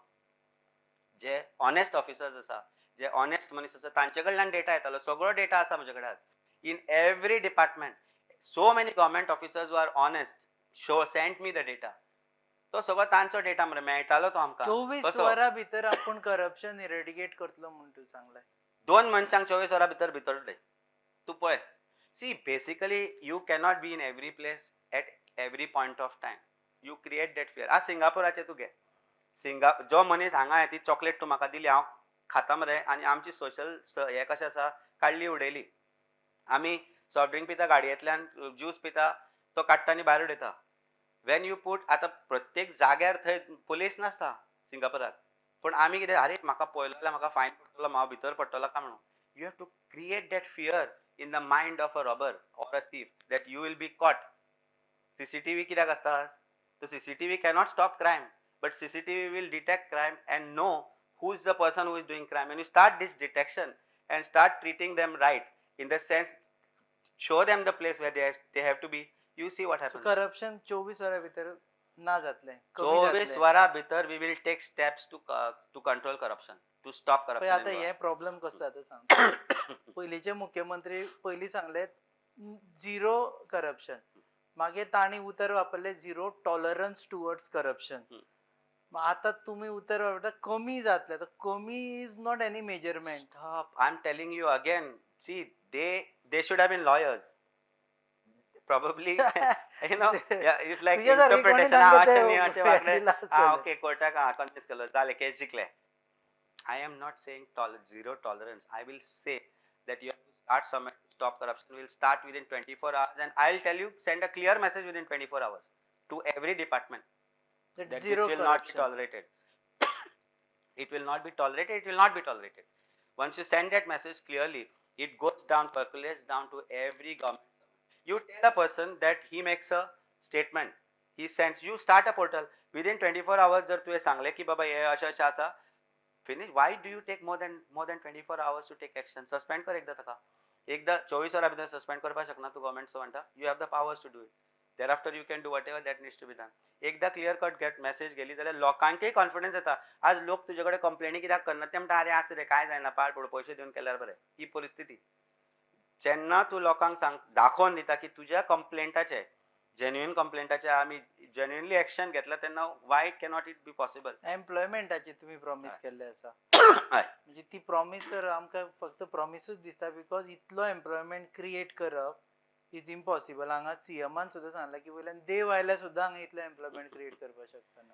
जे ऑनेस्ट ऑफिसर्स आसा, जे ऑनेस्ट मनीस आसा तांचे कडल्यान डेटा येतालो. सगळो डेटा आसा म्हजे कडेन. In every department so many government officers who are honest show sent me the data. तो सगळो तांचो डेटा मरे मेळटालो तो आमकां. 24 वरां भितर आपूण करप्शन इरेडिकेट करतलो म्हूण तूं सांगलें. 2 मनशांक 24 वरां भितर भितर तूं पळय. See, basically you cannot be in every place at every point of time. You create that fear. आज सिंगापुराचे तूं घे, जो मनीस हांगा ती चॉकलेट तूं म्हाका दिली, हांव खाता मरे, आनी आमची सोशल हें कशें आसा, काडली उडयली. आमी सॉफ्ट ड्रिंक पिता, गाडयेंतल्यान ज्यूस पिता, तो काडटा आनी भायर उडयता. When you put, आतां प्रत्येक जाग्यार थंय पुलीस नासता सिंगापुराक, पूण आमी कितें, आरे म्हाका पळयलो जाल्यार म्हाका फायन पडटलो, हांव भितर पडटलो काय म्हणून. You have to create that fear in the mind of a robber or a thief that you will be caught. CCTV कित्याक आसता? So CCTV cannot stop crime, but CCTV will detect crime and know who is the person who is doing crime. And you start this detection and start treating them right, in the sense, show them the place where they have to be. You see what happens. Corruption 24 वरां भितर ना जातलें, कमी 24 जातलें. वरां भितर we will take steps to control corruption, to stop पळय corruption. आतां हे प्रॉब्लम कसो जाता सांग. पयलींचे मुख्यमंत्री पयलीं सांगले झिरो करप्शन, मागीर तांणी उतर वापरलें झिरो टॉलरन्स टुवर्ड्स करप्शन. आतां तुमी उतर वापरता कमी जातलें, तर कमी is not any measurement. Stop. I'm telling you again. See, they should have been lawyers. Probably, you know, yeah, it's like तुज्या सारके कोणी interpretation. तांकां ते अशें न्ही, अशें वागणें. दिलां आसतलें. ओके, कोर्टाक कन्विन्स केलो, जालें, केस जिखले. I am not saying zero tolerance. I will say that you have to start somewhere to stop corruption. We'll start within 24 hours, and I'll tell you, send a clear message within 24 hours to every department That that zero this will not be corruption. tolerated. It will not be tolerated. It will not be tolerated. Once you send that message clearly, it goes down, percolates down to every government. You tell a person that he makes a statement, he sends, you start a portal within 24 hours. जर तुवें सांगलें की बाबा हे अशें अशें आसा, finish. Why do you take more than 24 hours to take action? Suspend कर एकदां ताका, एकदां 24 वरां भितर सस्पेंड करपाक शकना तूं गव्हर्मेंट म्हणटा. You have the powers to do it. Thereafter you can do whatever that needs to be done. एकदां क्लियर कट गेट मॅसेज गेली जाल्यार लोकांकय कॉन्फिडन्स येता. आज लोक तुजे कडेन कंप्लेनी कित्याक करना? ते म्हणटा, आरे आसूं रे, कांय जायना, पाड पडूं, पयशे दिवन केल्यार बरें. ही परिस्थिती जेन्ना तूं लोकांक सांग, दाखोवन दिता की तुज्या कंप्लेंटाचे, जेन्युइन कंप्लेंटाचे आमी जेन्युइनली एक्शन घेतला, तेन्ना Y cannot it be possible? एम्प्लॉयमेंटाची तुमी प्रॉमीस केल्लें आसा, म्हणजे ती प्रॉमीस तर आमकां फक्त प्रॉमिसूच दिसता, because इतलो एम्प्लॉयमेंट क्रिएट करप is impossible. हांगा सीएमान सुद्दां सांगलां की वयल्यान देव आयल्यार सुद्दां हांगा इतलें एम्प्लॉयमेंट क्रिएट करपाक शकना.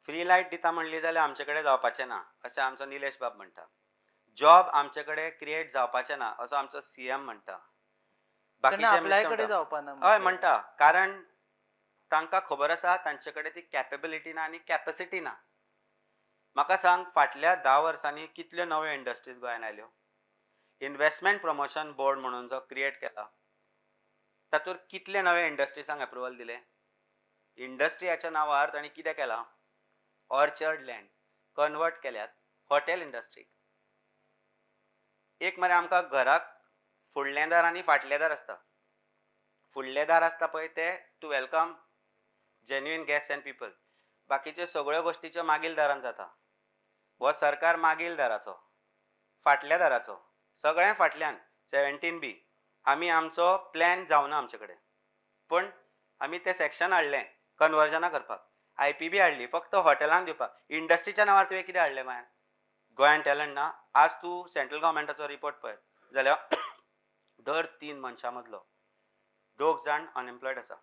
फ्री लायट दिता म्हणली जाल्यार आमचे कडेन जावपाचें ना, अशें आमचो निलेश बाब म्हणटा. जॉब आमचे कडेन क्रिएट जावपाचें ना, असो आमचो सीएम म्हणटा. तेन्ना आपल्याय कडेन जावपा ना. हय म्हणटा, कारण तांकां खबर आसा तांचे कडेन ती कॅपेबिलिटी ना आनी कॅपॅसिटी ना. म्हाका सांग, फाटल्या 10 वर्सांनी कितल्यो नव्यो इंडस्ट्रीज गोंयांत आयल्यो? इन्वेस्टमेंट प्रमोशन बोर्ड म्हणून जो क्रिएट केला, तातूंत कितले नवे इंडस्ट्रीजांक एप्रुवल दिलें? इंडस्ट्रियाच्या नांवार तांणी कितें केलां? ऑर्चर्ड लँड कन्वर्ट केल्यात हॉटेल इंडस्ट्रीक. एक मरे आमकां घराक फुडलें दार आनी फाटलें दार आसता. फुडलें दार आसता पळय ते to welcome genuine guest and people. बाकीच्यो सगळ्यो गोश्टीच्यो मागील दारान जाता. हो सरकार मागील दाराचो, फाटल्या दाराचो, सगळें फाटल्यान. 17B आमी आमचो प्लॅन जावना आमचे कडेन, पूण आमी तें सेक्शन हाडलें कन्वर्जनां करपाक. IPB हाडली फक्त हॉटेलांक दिवपाक. इंडस्ट्रीच्या नांवार तुवें कितें हाडलें गोंयांत? गोंयांत टॅलंट ना. आज तूं सेंट्रल गव्हर्मेंटाचो रिपोर्ट पळय जाल्यार दर 3 मनशां मदलो 2 जाण अनएम्प्लॉयड आसा.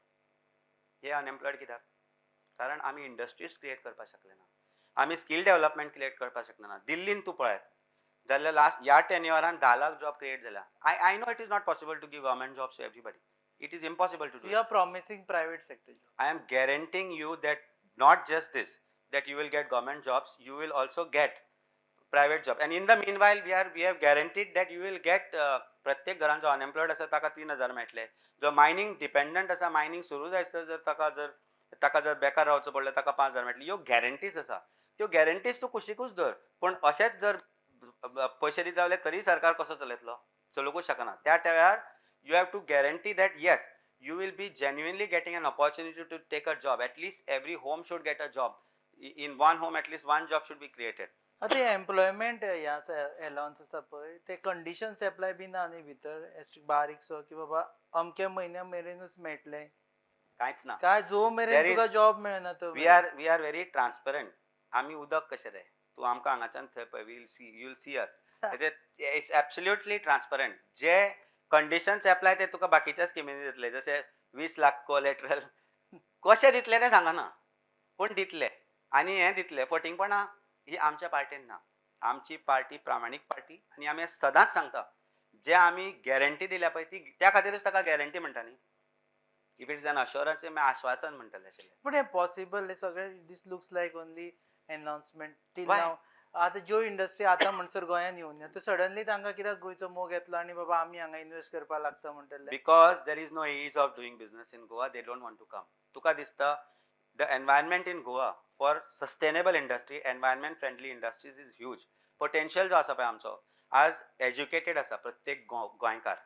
हे अनएम्प्लॉयड कित्याक? कारण आमी इंडस्ट्रीज क्रिएट करपाक शकले ना, आमी स्कील डेव्हलपमेंट क्रिएट करपाक शकले ना. दिल्लीन तूं पळयत जाल्यार लास्ट ह्या टेन्युअरान 10 लाख जॉब क्रिएट जाल्या. I know it is not possible to give government jobs to everybody. It is impossible to do. You are promising private sector job. I am guaranteeing you that not just this, that you will get government jobs, you will also get private job. And in the meanwhile, we have guaranteed that you will get प्रत्येक घरान जो अनएम्प्लॉयड आसा ताका 3,000 मेळटले. जो मायनींग डिपेंडंट आसा, मायनींग सुरू जायसर जर ताका जर बेकार रावचो पडलें ताका 5,000 मेळटले. ह्यो गॅरंटीज आसा, त्यो गॅरंटीज तूं कुशीकूच धर, पूण अशेंच जर पयशे दित रावले तरी सरकार कसो चलयतलो? चलोवंकूच शकना. त्या वेळार you have to guarantee that yes, you will be genuinely getting an opportunity to take a job. At least every home should get a job. In one home at least one job should be created. आतां एम्प्लॉयमेंट हें आसा, एलावन्स आसा पळय, ते कंडिशन्स एप्लाय बी ना न्ही भितर बारीकसो की बाबा अमक्या म्हयन्या मेरेनूच मेळटलें, कांयच ना, काय जो मेरेन तुका जॉब मेळना तो. We are very transparent. आमी उदक कशें रे, तूं आमकां हांगाच्यान थंय पळय, you will see us. It's absolutely transparent. J conditions apply ते तुका बाकीच्या स्किमींनी दितले, जशे 20 लाख कोलेट्रल कशें दितले तें सांगना, पूण दितले. आनी हें दितले फटींगपणां ही आमच्या पार्टीन ना. आमची पार्टी प्रामाणीक पार्टी आनी आमी सदांच सांगता जे आमी गॅरंटी दिल्या पळय ती त्या खातीरच ताका गॅरंटी म्हणटा न्ही. If it is an assurance, मागीर आश्वासन म्हणटलें आशिल्लें. पूण हें पॉसिबल हें सगळें this looks like only announcement till Why? नाव. आतां ज्यो इंडस्ट्री आतां म्हणसर गोंयांत येवन ना, त्यो सडनली तांकां कित्याक गोंयचो मोग येतलो आनी बाबा आमी हांगा इन्वेस्ट करपाक लागता म्हणटले? Because there is no ease of doing business in Goa, they don't want to come. तुका दिसता the environment in Goa for sustainable industry, environment friendly industries is huge. Potential जो आसा पळय आमचो, आज एज्युकेटेड आसा प्रत्येक गोंयकार,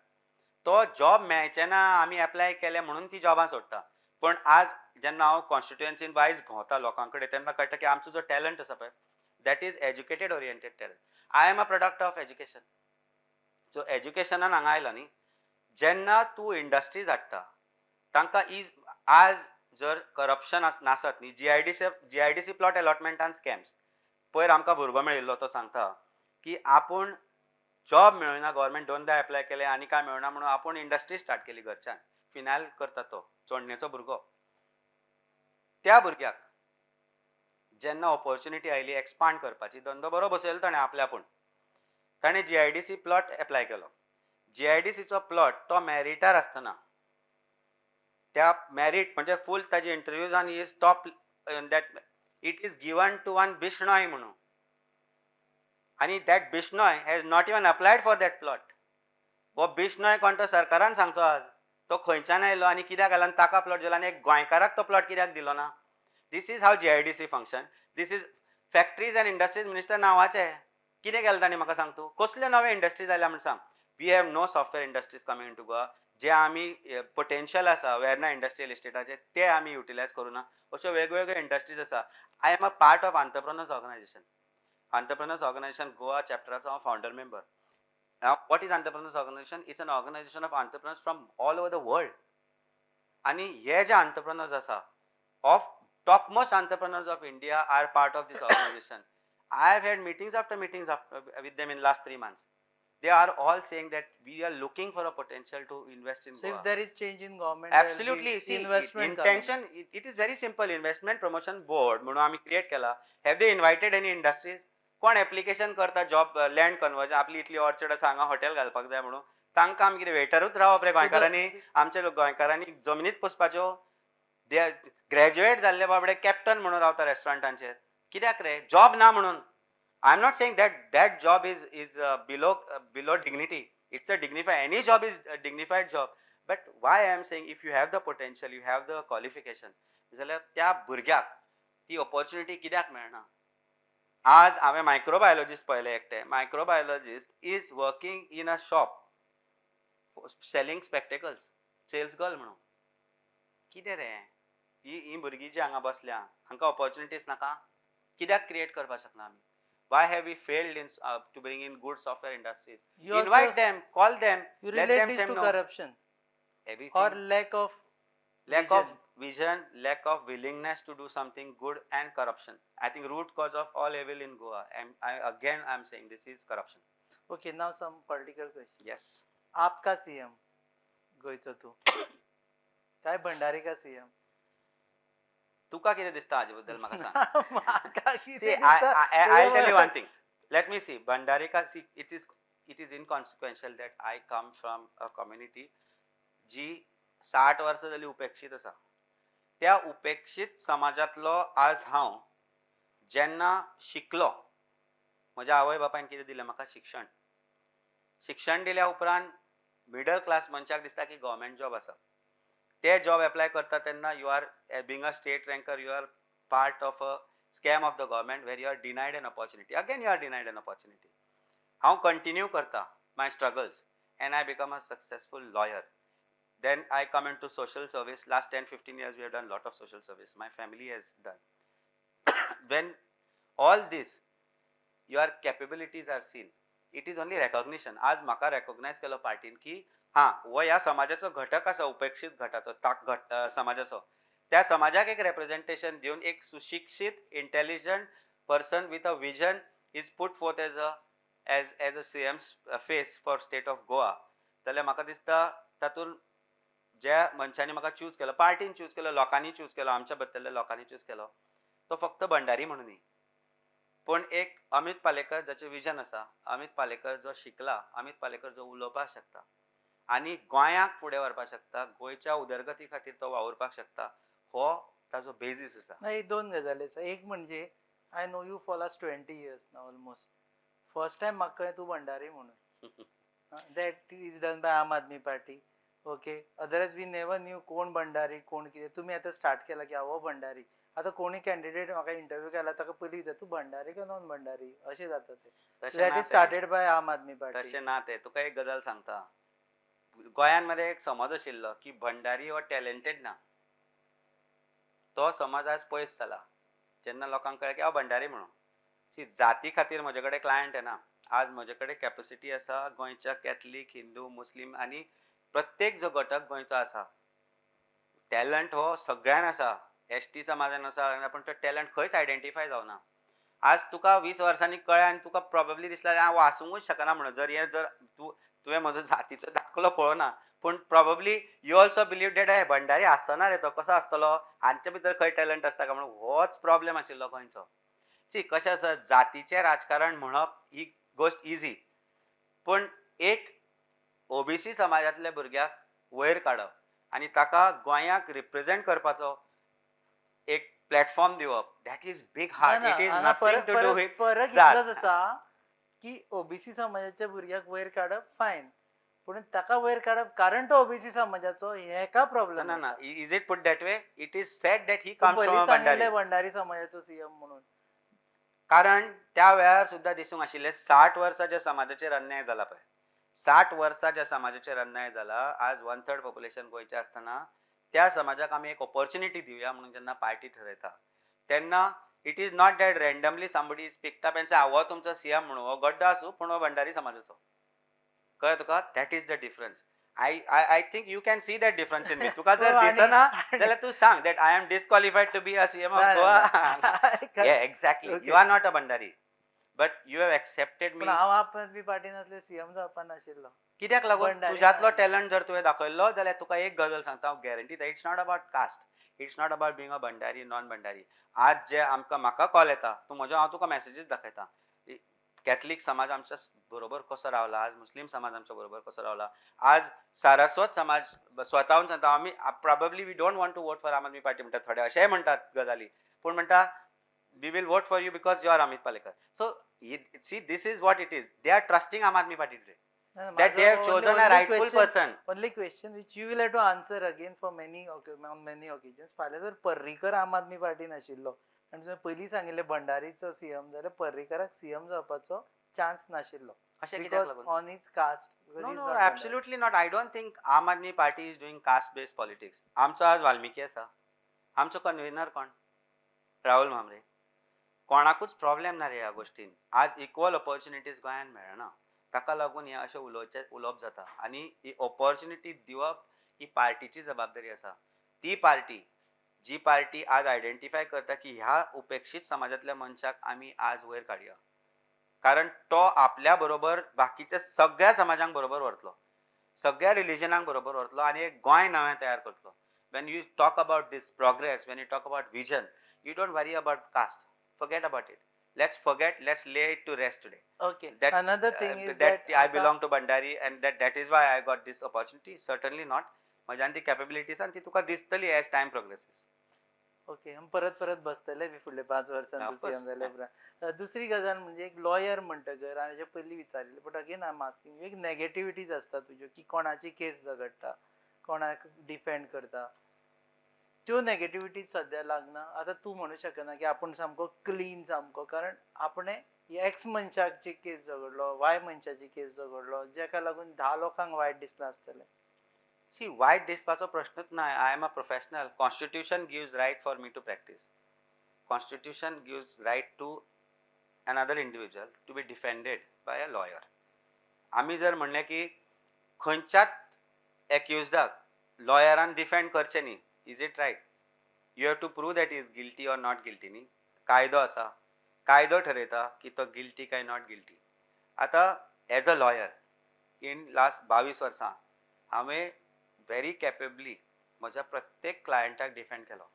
तो जॉब मेळचे ना आमी एप्लाय केले म्हणून ती जॉबां सोडटा. पूण आज जेन्ना हांव कॉन्स्टिट्युएन्सीन वायज भोंवता लोकां कडेन तेन्ना कळटा की आमचो जो टॅलंट आसा पळय, that is educated oriented talent. I am a product of education. So एज्युकेशनान हांगा आयला न्ही, जेन्ना तूं इंडस्ट्रीज हाडटा तांकां is आज जर करप्शन नासत न्ही, जीआयडीसी प्लॉट अलॉटमेंटान स्कॅम्स. पयर आमकां भुरगो मेळिल्लो, तो सांगता की आपूण जॉब मेळना, गव्हर्मेंट दोनदा एप्लाय केले आनी काय मेळना म्हणून आपूण इंडस्ट्री स्टार्ट केली घरच्यान, फिनायल करता तो चोडणेचो भुरगो. त्या भुरग्याक जेन्ना ऑपॉर्च्युनिटी आयली एक्सपांड करपाची, धंदो बरो बसयलो ताणें आपल्या, आपूण ताणें जीआयडीसी प्लॉट एप्लाय केलो. जीआयडीसीचो प्लॉट तो मॅरिटार आसतना, त्या मॅरीट म्हणजे फूल ताजी इंटरव्यूज आनी is top that it is given to one Bishnoi म्हणून, आनी that Bishnoi has not even applied for that plot. हो बिश्नोय कोण तो सरकारान सांगचो आज, तो खंयच्यान आयलो आनी कित्याक आयलो आनी ताका प्लॉट दिलो आनी एक गोंयकाराक तो प्लॉट कित्याक दिलो ना. This is how GIDC function. This is factories and industries minister नांवाचे कितें केलें तांणी म्हाका सांग तूं. कसल्यो नव्यो इंडस्ट्रीज आयल्या म्हूण सांग. We have no software industries coming in to Goa. जे आमी पोटेन्शियल आसा वेर्ना इंडस्ट्रियल इस्टेटाचे ते आमी युटिलायज करूं ना. अश्यो वेगवेगळ्यो इंडस्ट्रीज आसा. I am a part of entrepreneurs organisation. Entrepreneurs organisation Goa चॅप्टराचो हांव founder member. What is entrepreneurs organisation? It's an organisation of entrepreneurs from all over the world. आनी हे जे आंतरप्रनर्स आसा, of topmost entrepreneurs of India are part of this organization. I have had meetings after meetings with them in last 3 months. They are all saying that we are looking for a potential to invest in So Goa. If there is change in government, absolutely. See, investment intention, it is very simple. Investment Promotion Board म्हणून आमी क्रिएट केला. Have they invited any industries? कोण एप्लिकेशन करता जॉब लँड कन्वर्जन, आपली इतली ऑर्चर्ड आसा हांगा हॉटेल घालपाक जाय म्हणून, तांकां आमी कितें वेटरूच रावप रे गोंयकारांनी? आमच्या गोंयकारांनी जमनीत पोसपाच्यो. ग्रॅज्युएट जाल्ले बाबडे कॅप्टन म्हणून रावता रेस्टॉरंटांचेर. कित्याक रे? जॉब ना म्हणून. I am not saying that that job is below dignity. It's a dignified, any job is dignified job. But why I am saying, if you have the potential, you have the qualification, जाल्यार त्या भुरग्याक ती ऑपॉर्च्युनिटी कित्याक मेळना? आज हांवें मायक्रोबायोलॉजिस्ट पळयले एकटे. Microbiologist is working in a shop selling spectacles, sales girl म्हणून. कितें रे ही ही भुरगीं जी हांगा बसल्या हांकां ऑपॉर्च्युनिटीज नाका? कित्याक क्रिएट करपाक शकना आमी? Why have we failed in to bring in good software industries? You also Invite them, call them, you let relate them this say to no. corruption Everything. or lack of lack vision. Of vision, lack of willingness to do something good and corruption. I think root cause of all evil in Goa. And again I am saying this is corruption. Okay, now some political questions. Yes. आपका सीएम गोंयचो तूं काय भंडारी का सीएम? तुका कितें दिसता हाजे बद्दल म्हाका सांग. म्हाका कितें See, दिसता? I'll tell you one thing. Let me see. Bhandarika, see, it is inconsequential that I come from a community जी 60 वर्सां जाली उपेक्षीत आसा. त्या उपेक्षीत समाजांतलो आज हांव जेन्ना शिकलो, म्हज्या आवय बापायन कितें दिलें म्हाका? शिक्षण. शिक्षण दिल्या उपरांत मिडल क्लास मनशाक दिसता की गव्हर्मेंट जॉब आसा. ते जॉब एप्लाय करता तेन्ना you are being a state ranker, you are part of a scam of the government where you are denied an opportunity. Again you are denied an opportunity. हांव कंटिन्यू करता my struggles and I become a successful lawyer. Then I come into social service. Last 10-15 years we have done lot of social service. My family has done. When all this, your capabilities are seen, it is only recognition. आज म्हाका रेकॉग्नायज केलो पार्टीन की हां, हो ह्या समाजाचो घटक आसा, उपेक्षीत घटाचो ताक घट समाजाचो, त्या समाजाक एक रेप्रेजेंटेशन दिवन एक सुशिक्षीत intelligent person with a vision is put forth as a CM's face for state of Goa. जाल्यार म्हाका दिसता तातूंत ज्या मनशांनी म्हाका चूज केलो, पार्टीन चूज केलो, लोकांनी चूज केलो, आमच्या बद्दल्ल्या लोकांनी चूज केलो, तो फक्त भंडारी म्हणून न्ही, पूण एक अमीत पालेकर जाचें विजन आसा, अमीत पालेकर जो शिकला, अमीत पालेकर जो उलोवपाक शकता आनी गोंयाक फुडें व्हरपाक शकता, गोंयच्या उदरगती खातीर तो वावुरपाक शकता, हो ताजो बेजीस आसा. नाही, दोन गजाली आसा. एक म्हणजे I know you for last 20 years ना ऑलमोस्ट. फर्स्ट टायम म्हाका कळ्ळें तूं भंडारी म्हणून. That is done by Aam Aadmi Party, okay? Otherwise we never knew कोण भंडारी, कोण कितें. तुमी आतां स्टार्ट केला की हांव हो भंडारी. आतां कोणूय कॅन्डिडेट म्हाका इंटरव्यू केला, ताका पयलीं विचार, तूं भंडारी काय नॉन भंडारी, अशें जाता तें. तशें that ना is तें. Started by Aam Aadmi Party. तशें ना तें. तुका एक गजाल सांगता, गोंयान मरे एक समज आशिल्लो की भंडारी हो टॅलेंटेड ना. तो समज आज पयस जाला जेन्ना लोकांक कळ्ळें की हांव भंडारी म्हणून. सी, जाती खातीर म्हजे कडेन क्लायंट येना. आज म्हजे कडेन कॅपॅसिटी आसा गोंयच्या कॅथलीक, हिंदू, मुस्लीम आनी प्रत्येक जो घटक गोंयचो आसा. टॅलंट हो सगळ्यान आसा, एसटी समाजान आसा, पूण तो टॅलंट खंयच आयडेंटिफाय जावना. आज तुका 20 वर्सांनी कळ्ळें आनी तुका प्रोबेबली दिसलें हांव आसूंकूच शकना म्हणून, जर हें जर तूं तुवें म्हजो जातीचो दाखलो पळोवना, पूण probably you also believe that हे भंडारी आसना रे, तो कसो आसतलो, हांचे भितर खंय टॅलंट आसता काय म्हणून. होच प्रॉब्लेम आशिल्लो गोंयचो. सी, कशें आसा, जातीचें राजकारण म्हणप ही गोश्ट इजी, पूण एक ओबीसी समाजांतल्या भुरग्याक वयर काडप आनी ताका गोंयाक रिप्रेझेंट करपाचो एक प्लॅटफॉर्म दिवप, that is big hard. It is nothing to do with फरक जात. इतलोच आसा की ओबीसी समाजाच्या भुरग्याक वयर काडप फायन, पूण ताका वयर काडप कारण तो ओबीसी समाजाचो, हेका प्रॉब्लेम. ना ना, is it put that way? It is said that he comes from सांगिल्लें भंडारी. भंडारी समाजाचो सीएम म्हणून. कारण त्या वेळार सुद्दां दिसूंक आशिल्लें, 60 वर्सां ज्या समाजाचेर अन्याय जाला पळय, 60 वर्सां ज्या समाजाचेर अन्याय जाला, आज वन थर्ड पॉप्युलेशन गोंयचें आसतना त्या समाजाक आमी एक ऑपॉर्च्युनिटी दिवया म्हणून जेन्ना पार्टी ठरयता तेन्ना it is not that randomly somebody is picked up and हो तुमचो सीएम म्हणून. हो गड्डो आसूं, पूण हो भंडारी समाजाचो. कळ्ळें तुका? That is the difference. I think you can see that difference in me. तुका जर हो, दिसना जाल्यार तूं सांग that I am disqualified to be a CM of Goa. Yeah, exactly. You are not a Bhandari, but you have accepted पण me. हांव आम आदमी पार्टीन आसले सीएम जावपा नाशिल्लो. कित्याक लागून? भंडारी तुज्यांतलो ना. टॅलंट जर तुवें दाखयल्लो जाल्यार तुका एक गजाल सांगता हांव guarantee, it's not about caste, it's not about being a Bhandari, non Bhandari. आज जे आमकां म्हाका कॉल येता, तूं म्हजो, हांव तुका मॅसेजीस दाखयता, कॅथलीक समाज आमच्या बरोबर कसो रावला आज, मुस्लीम समाज आमच्या बरोबर कसो रावला आज, सारस्वत समाज स्वताहून सांगता, आमी probably we don't want to vote for Aam Aadmi Party म्हणटात थोडे, अशेंय म्हणटात गजाली, पूण म्हणटा we will vote for you because you are Amit Palekar. So see, this is what it is. They are trusting Aam Aadmi Party today, that they have chosen a rightful person. Only question which you will have to answer again for many on many occasions, फाल्यां जर पर्रीकर आम आदमी पार्टीन आशिल्लो आनी तुवें पयलीं सांगिल्लें भंडारीचो सीएम, जाल्यार पर्रीकराक सीएम जावपाचो चान्स नाशिल्लो? अशें कित्याक because लागून? On his caste. No, no, absolutely not. I don't think Aam Aadmi Party is doing caste based politics. आमचो आज वाल्मिकी आसा, आमचो कन्व्हिनर कोण? राहुल म्हांबरे. कोणाकूच प्रॉब्लेम ना रे ह्या गोश्टीन. आज इक्वल ऑपॉर्च्युनिटीज गोंयांत मेळना, ताका लागून हें अशें उलोवचें उलोवप जाता आनी ही ऑपॉर्च्युनिटी दिवप ही पार्टीची जबाबदारी आसा. ती पार्टी जी पार्टी आज आयडेंटिफाय करता की ह्या उपेक्षीत समाजांतल्या मनशाक आमी आज वयर काडया, कारण तो आपल्या बरोबर बाकीच्या सगळ्या समाजांक बरोबर व्हरतलो, सगळ्या रिलिजनांक बरोबर व्हरतलो आनी एक गोंय नवें तयार करतलो. When you talk about this progress, when you talk about vision, you don't worry about caste. Forget about it. Let's forget, let's lay it to rest today. Okay. That, another thing is that that I belong to Bhandari and that is why I got this opportunity. Certainly not. म्हज्यान ती कॅपेबिलिटीज आनी ती तुका दिसतली एज टायम प्रोग्रेसीस. ओके, आमी परत परत बसतले बी फुडले 5 वर्सां Of तूं सीएम course. जाल्या उपरांत. दुसरी गजाल म्हणजे एक लॉयर म्हणटकर हांवें हेच्या पयलीं विचारिल्लें, but again I am asking, एक नेगेटिविटीज आसता तुज्यो की कोणाची केस झगडटा, कोणाक डिफेंड करता, त्यो नेगेटिविटीज सद्या लागना. आतां तूं म्हणू शकना की आपूण सामको क्लीन सामको, कारण आपणें एक्स मनशाची केस झगडलो, वाय मनशाची केस झगडलो, जेका लागून 10 लोकांक वायट दिसलां आसतलें. सी, वायट दिसपाचो प्रश्नच ना. I am a professional. Constitution gives right for me to practice. Constitution gives right to another individual to be defended by a lawyer. आमी जर म्हणलें की खंयच्याच एक्युजडाक लॉयरान डिफेंड करचें न्ही, is it right? You have to prove that is guilty or not guilty न्ही. कायदो आसा, कायदो ठरयता की तो गिल्टी काय not guilty. आतां as a lawyer in last 22 वर्सां हांवें व्हेरी कॅपेबली म्हज्या प्रत्येक क्लायंटाक डिफेंड केलो.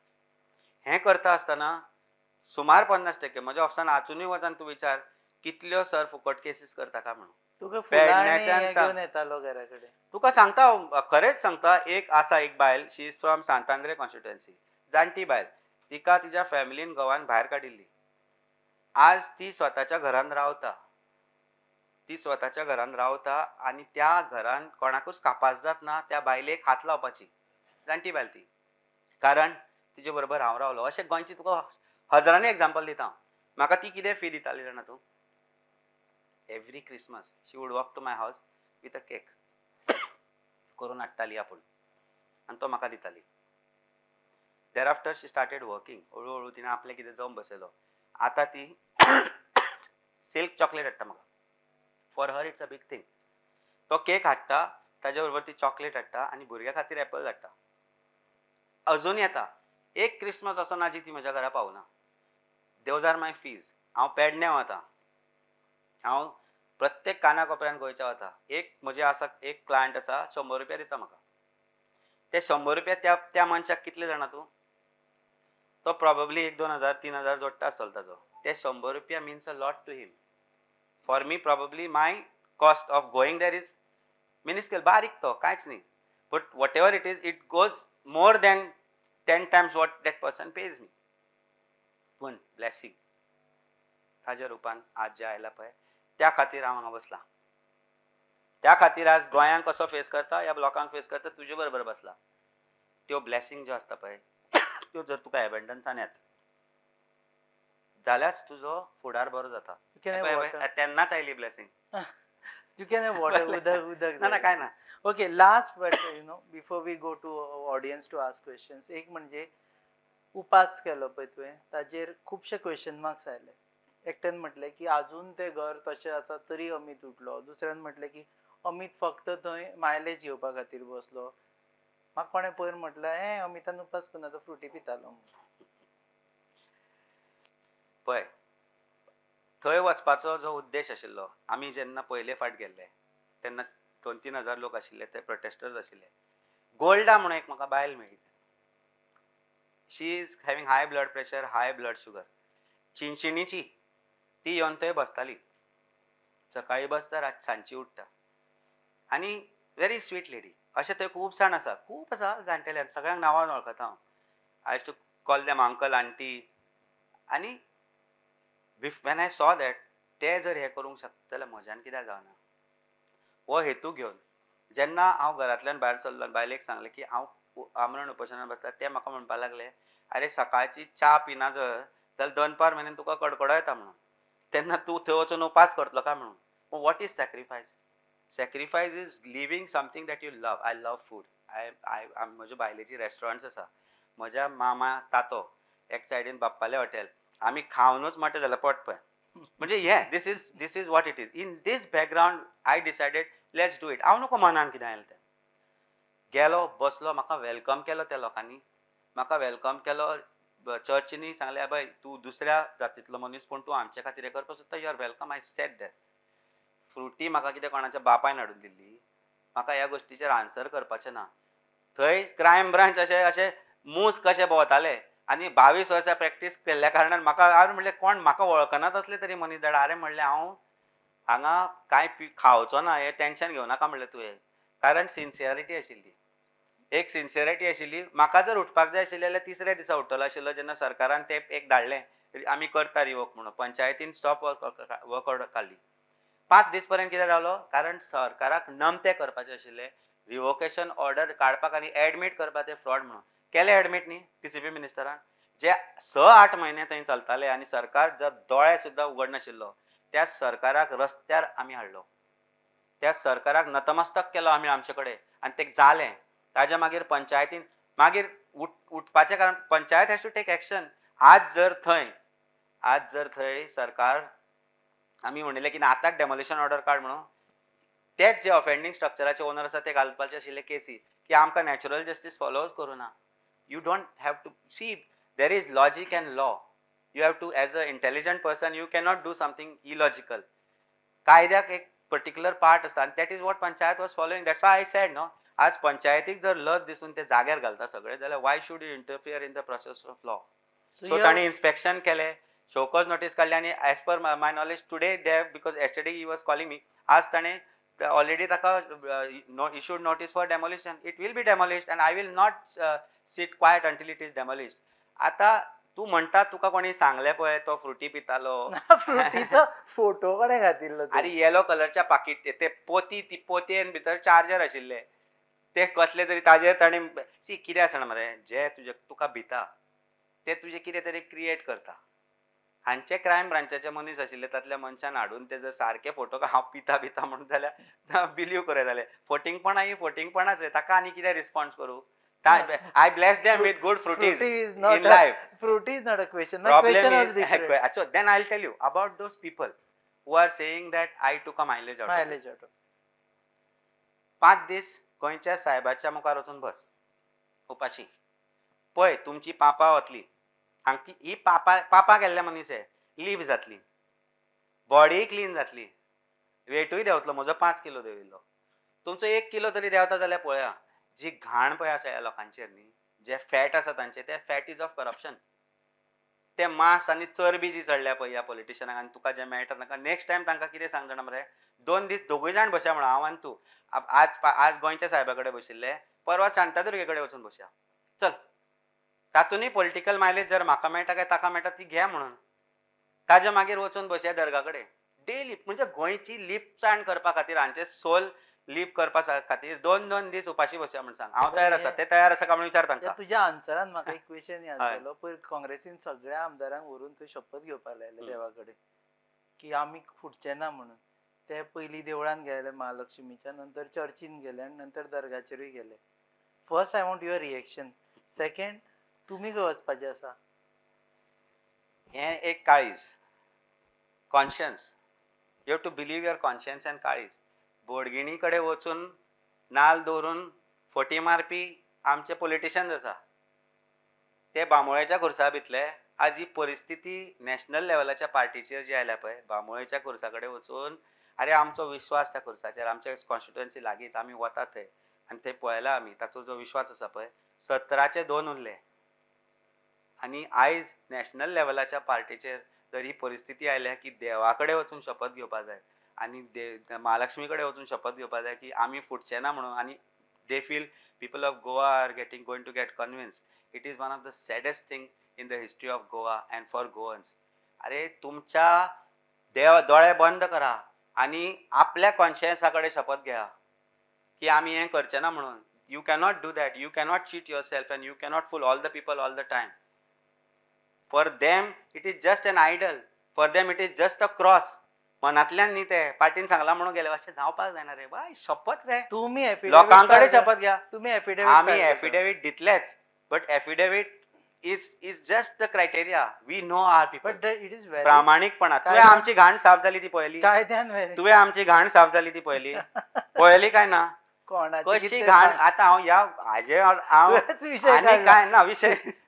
हें करता आसतना सुमार 50% म्हज्या ऑफिसान आजुनूय वचून तूं विचार कितल्यो सर फुकट केसीस करता काय म्हणून. तुका फुलां आनी पेडण्याच्यान हें सांग. घेवन येतालो घरा कडेन. तुका सांगता हांव, खरेंच सांगता. एक आसा एक बायल, she is from Santandrem constituency, जाणटी बायल, तिका तिच्या फॅमिलीन घोवान भायर काडिल्ली. आज ती स्वताच्या घरान रावता, ती स्वताच्या घरान रावता आनी त्या घरान कोणाकूच कापास जात ना त्या बायलेक हात लावपाची, जाणटी बायल ती, कारण तिजे बरोबर हांव रावलो. अशें गोंयची तुका हजारांनी एग्जाम्पल दिता हांव. म्हाका ती कितें फी दिताली जाणा तूं? Every Christmas she would walk to my house with a cake करून हाडटाली आपूण आनी तो म्हाका दिताली. Thereafter she started working. हळू हळू तिणें आपलें कितें जम बसयलो. आतां ती सिल्क चॉकलेट हाडटा म्हाका. For her it's a big thing. तो केक हाडटा, ताज्या बरोबर ती चॉकलेट हाडटा आनी भुरग्या खातीर एपल हाडटा. अजून येता. एक क्रिसमस असो ना जी ती म्हज्या घरा पावना. Those are my fees. हांव पेडण्यां वता, हांव प्रत्येक काना कोपऱ्यान गोंयच्या वता. एक म्हजें आसा, एक क्लायंट आसा, 100 रुपया दिता म्हाका. ते 100 रुपया त्या त्या मनशाक कितले जाणा तूं? तो प्रॉबेबली 1 2 हजार 3 हजार जोडटा आसतलो ताजो. ते 100 रुपया means a lot to him. For me probably my cost of going there is minuscule, बारीक तो कांयच न्ही, but whatever it is it goes more than 10 times what that person pays me. पूण ब्लॅसिंग ताज्या रुपान आज जें आयलां पळय त्या खातीर हांव हांगा बसलां. त्या खातीर आज गोंयांक कसो फेस करता, ह्या लोकांक फेस करता, तुजे बरोबर बसला. त्यो ब्लॅसिंग ज्यो आसता पळय त्यो जर तुका एबंडन्सान येत जाल्यारच तुजो फुडार बरो जाता. You can have पळय, water. पळय, तेन्नाच आयली blessing. You can have water. उदक उदक. ना ना, काय ना. Okay, last but before we go to audience to ask questions, एक म्हणजे उपास केलो पळय तुवें, ताजेर खुबशे क्वेश्चन मार्क्स आयले. एकट्यान म्हटलें की अजून तें घर तशें आसा तरी अमीत उठलो. दुसऱ्यान म्हटलें की अमीत फक्त थंय मायलेज घेवपा खातीर बसलो. म्हाका कोणें पयर म्हटलें, हे अमितान उपास करुना, तो फ्रुटी पितालो म्हणून. पळय, थंय वचपाचो जो उद्देश आशिल्लो, आमी जेन्ना पयले फावट गेल्ले तेन्ना 2-3 हजार लोक आशिल्ले, ते प्रोटेस्टर्स आशिल्ले. गोल्डा म्हणून एक म्हाका बायल मेळ्ळी. She is having high blood pressure, high blood sugar. चिंचिणीची ती येवन थंय बसताली. सकाळीं बसता, रात सांजची उठ्ठा. आनी व्हेरी स्वीट लेडी. अशें थंय खूब जाण आसा, खूब आसा जाणटेले, सगळ्यांक नांवान वळखता हांव. I used to call them uncle, aunty. आनी when I saw that ते जर हें करूंक शकता जाल्यार म्हज्यान कित्याक जावना, हो हेतू घेवन जेन्ना हांव घरांतल्यान भायर सरलो, बायलेक सांगलें की हांव आमरण उपोशणाक बसता, ते म्हाका म्हणपाक लागले, आरे सकाळची च्या पिना जर जाल्यार दनपार मेरेन तुका कडकडो येता म्हणून, तेन्ना तूं थंय वचून उपास करतलो काय म्हणून. What is sacrifice? Sacrifice is living something that you love. I love food. I I म्हज्या बायलेची रेस्टॉरंट्स आसा, म्हज्या मामा तातो एक सायडीन बाप्पालें हॉटेल, आमी खावनूच मोटें जालें पोट पळय. म्हणजे हे this is what it is. In this background I decided let's do it. हांव नको मनान कितें आयलें तें. गेलो, बसलो, म्हाका welcome केलो त्या लोकांनी, म्हाका welcome केलो. चर्चीनी सांगलें, बाय तूं दुसऱ्या जातींतलो मनीस पूण तूं आमचे खातीर हें करपाक सोदता, you are welcome. I said that. Frooti म्हाका कितें कोणाच्या बापायन हाडून दिल्ली? म्हाका ह्या गोश्टीचेर आन्सर करपाचें ना. थंय क्रायम ब्रांच अशें अशें मूस कशे भोंवताले आनी 22 वर्सां प्रॅक्टीस केल्ल्या कारणान म्हाका, हांवें म्हणलें कोण म्हाका वळखनात असले तरी मनीस जाणा. आरे म्हणलें हांव हांगा कांय खावचो ना, हें टेंशन घेवं नाका म्हणलें तुवें. कारण सिन्सियरिटी आशिल्ली, एक सिन्सियरिटी आशिल्ली. म्हाका जर उठपाक जाय आशिल्लें जाल्यार तिसऱ्या दिसा उठ्ठलो आशिल्लो, जेन्ना सरकारान ते एक धाडलें आमी करता रिवोक म्हणून, पंचायतीन स्टॉप वर्क ऑर्डर काडली. 5 दीस पर्यंत कितें रावलो, कारण सरकाराक नमतें करपाचें आशिल्लें, रिवोकेशन ऑर्डर काडपाक आनी एडमीट करपाक ते फ्रॉड म्हणून. केलें एडमीट न्ही टीसीपी मिनिस्टरान, जे 6-8 म्हयने थंय चलताले आनी सरकार जर दोळे सुद्दां उगडनाशिल्लो, त्या सरकाराक रस्त्यार आमी हाडलो, त्या सरकाराक नतमस्तक केलो आमी आमचे कडेन. आनी तें जालें. ताज्या मागीर पंचायतीन मागीर उठपाचें कारण panchayat has to take action. आज जर थंय सरकार आमी म्हणिल्लें की ना आतांच डेमोलिशन ऑर्डर काड म्हणून, तेच जे ऑफेंडींग स्ट्रक्चराचे ओनर आसा ते घालपाचे आशिल्ले केसी की आमकां नॅचरल जस्टीस फॉलोच करूं ना. You don't have to see, there is logic and law. You have to, as a intelligent person, you cannot do something illogical. कायद्याक एक पर्टिक्युलर पार्ट आसता आनी that is what panchayat was following. That's why I said no, आज पंचायतीक जर लज दिसून ते जाग्यार घालता सगळे जाल्यार why should you interfere in the process of law? So तांणी इन्स्पेक्शन केलें, शोकॉज नोटीस काडली आनी as per my knowledge today they, because yesterday he was calling me, आज ताणें ऑलरेडी ताका issued notice for demolition. It will be demolished and I will not sit quiet until it is demolished. आतां तूं म्हणटा तुका कोणी सांगलें पळय तो फ्रुटी पितालो. फ्रुटीचो फोटो कोणें घातिल्लो? अरे येलो कलरच्या पाकीट ते पोती, ती पोतयेन भितर चार्जर आशिल्ले ते कसले तरी, ताजेर ताणें सी कितें आसा मरे, जे तुजे तुका भिता ते तुजे कितें तरी क्रिएट करता. हांचे क्रायम ब्रांचाचे मनीस आशिल्ले, तातल्या मनशान हाडून ते जर सारके फोटो हांव पिता पिता म्हणून जाल्यार बिलीव करत जालें. फटींगपणां ही फटींगपणाच रे, ताका आनी कितें रिस्पॉन्स करूं? I bless them with good Frooties in life. Frooti is not a question. My problem question was is different. So then I'll tell you about those people who are saying that I took a mileage out of it. Mileage out of. 5 दीस गोंयच्या साहेबाच्या मुखार वचून बस उपाशी, पळय तुमची पापां वतली. हांकी ही पापा पापा केल्ले मनीस हे लीप जातली, बॉडीय क्लीन जातली, वेटूय देंवतलो. म्हजो 5 किलो देंविल्लो, तुमचो 1 किलो तरी देंवता जाल्यार पळया. जी घाण पळय आसा ह्या लोकांचेर न्ही, जे फॅट आसा तांचे, ते फॅट is of corruption. ते मांस आनी चरबी जी चडल्या पळय ह्या पॉलिटिशनाक आनी तुका जें मेळटा तांकां, नेक्स्ट टायम तांकां कितें सांग जाणा मरे, 2 दीस दोगूय जाण बसया म्हणून, हांव आनी तूं. आज गोंयच्या साहेबा कडेन बशिल्ले, परवा शांतादुर्गे कडेन वचून बसया चल. तातूंतय पॉलिटिकल मायलेज जर म्हाका मेळटा काय ताका मेळटा ती घे म्हणून. ताज्या मागीर वचून बसया दर्गा कडेन डेली. म्हणजे गोंयची लिपसाण करपा खातीर, हांचे सोल लीप करपा खातीर दोन दोन दीस उपाशी बसया म्हण सांग. हांव तयार आसा, ते तयार आसा काय म्हणून विचार तांकां. तुज्या आन्सरान म्हाका एक क्वेश्चन याद जालो. पयर काँग्रेसीन सगळ्या आमदारांक व्हरून थंय शपथ घेवपाक लायले देवा कडेन की आमी फुटचे ना म्हणून. ते पयलीं देवळान गेले महालक्ष्मीच्या, नंतर चर्चीन गेले आनी नंतर दर्गाचेरूय गेले. First I want your reaction, second तुमी खंय वचपाचें आसा? हें एक काळीज, conscience. You have to believe your conscience and काळीज. बोडगिणी कडेन वचून नाल दवरून फटी मारपी आमचे पॉलिटिशन्स आसा, ते बांबोळ्याच्या खुर्सा भितले. आज ही परिस्थिती नॅशनल लेवलाच्या पार्टीचेर जी आयल्या पळय, बांबोळेच्या खुर्सा कडेन वचून, अरे आमचो विश्वास त्या खुर्साचेर, आमच्या कॉन्स्टिट्युएन्सी लागींच, आमी वतात थंय आनी थंय पळयला आमी ताचो जो विश्वास आसा पळय. 17चे 2 उरले आनी आयज नॅशनल लेवलाच्या पार्टीचेर जर ही परिस्थिती आयल्या की देवा कडेन वचून शपथ घेवपा जाय आनी महालक्ष्मी कडेन वचून शपथ घेवपा जाय की आमी फुटचे ना म्हणून, आनी they feel people of Goa are getting going to get convinced, it is one of the saddest thing in the history of Goa and for Goans. अरे तुमच्या देव दोळे बंद करा आनी आपल्या कॉन्शियन्सा कडेन शपथ घेया की आमी हें करचे ना म्हणून. You cannot do that. You cannot cheat your self and you cannot full all the people all the time. For them it is just an idol, for them it is just a cross. मनांतल्यान न्ही, ते पार्टीन सांगला म्हणून गेले, अशें जावपाक जायना रे बाय. शपथ रे. तुमी लोकां कडेन शपथ घ्या. तुमी एफिडेवीट आमी affidavit दितलेच, but affidavit is just the criteria. We know our people. But it is very प्रामाणीकपणा. तुवें आमची घाण साफ जाली ती पळयली? कायद्यान व्हेरी तुवें आमची घाण साफ जाली ती पळयली? पळयली काय ना? कोणाची कशी कितें घाण. सांग. आता हांव ह्या हाजे हांव तुवेंच विशय आनी काडला. काय ना,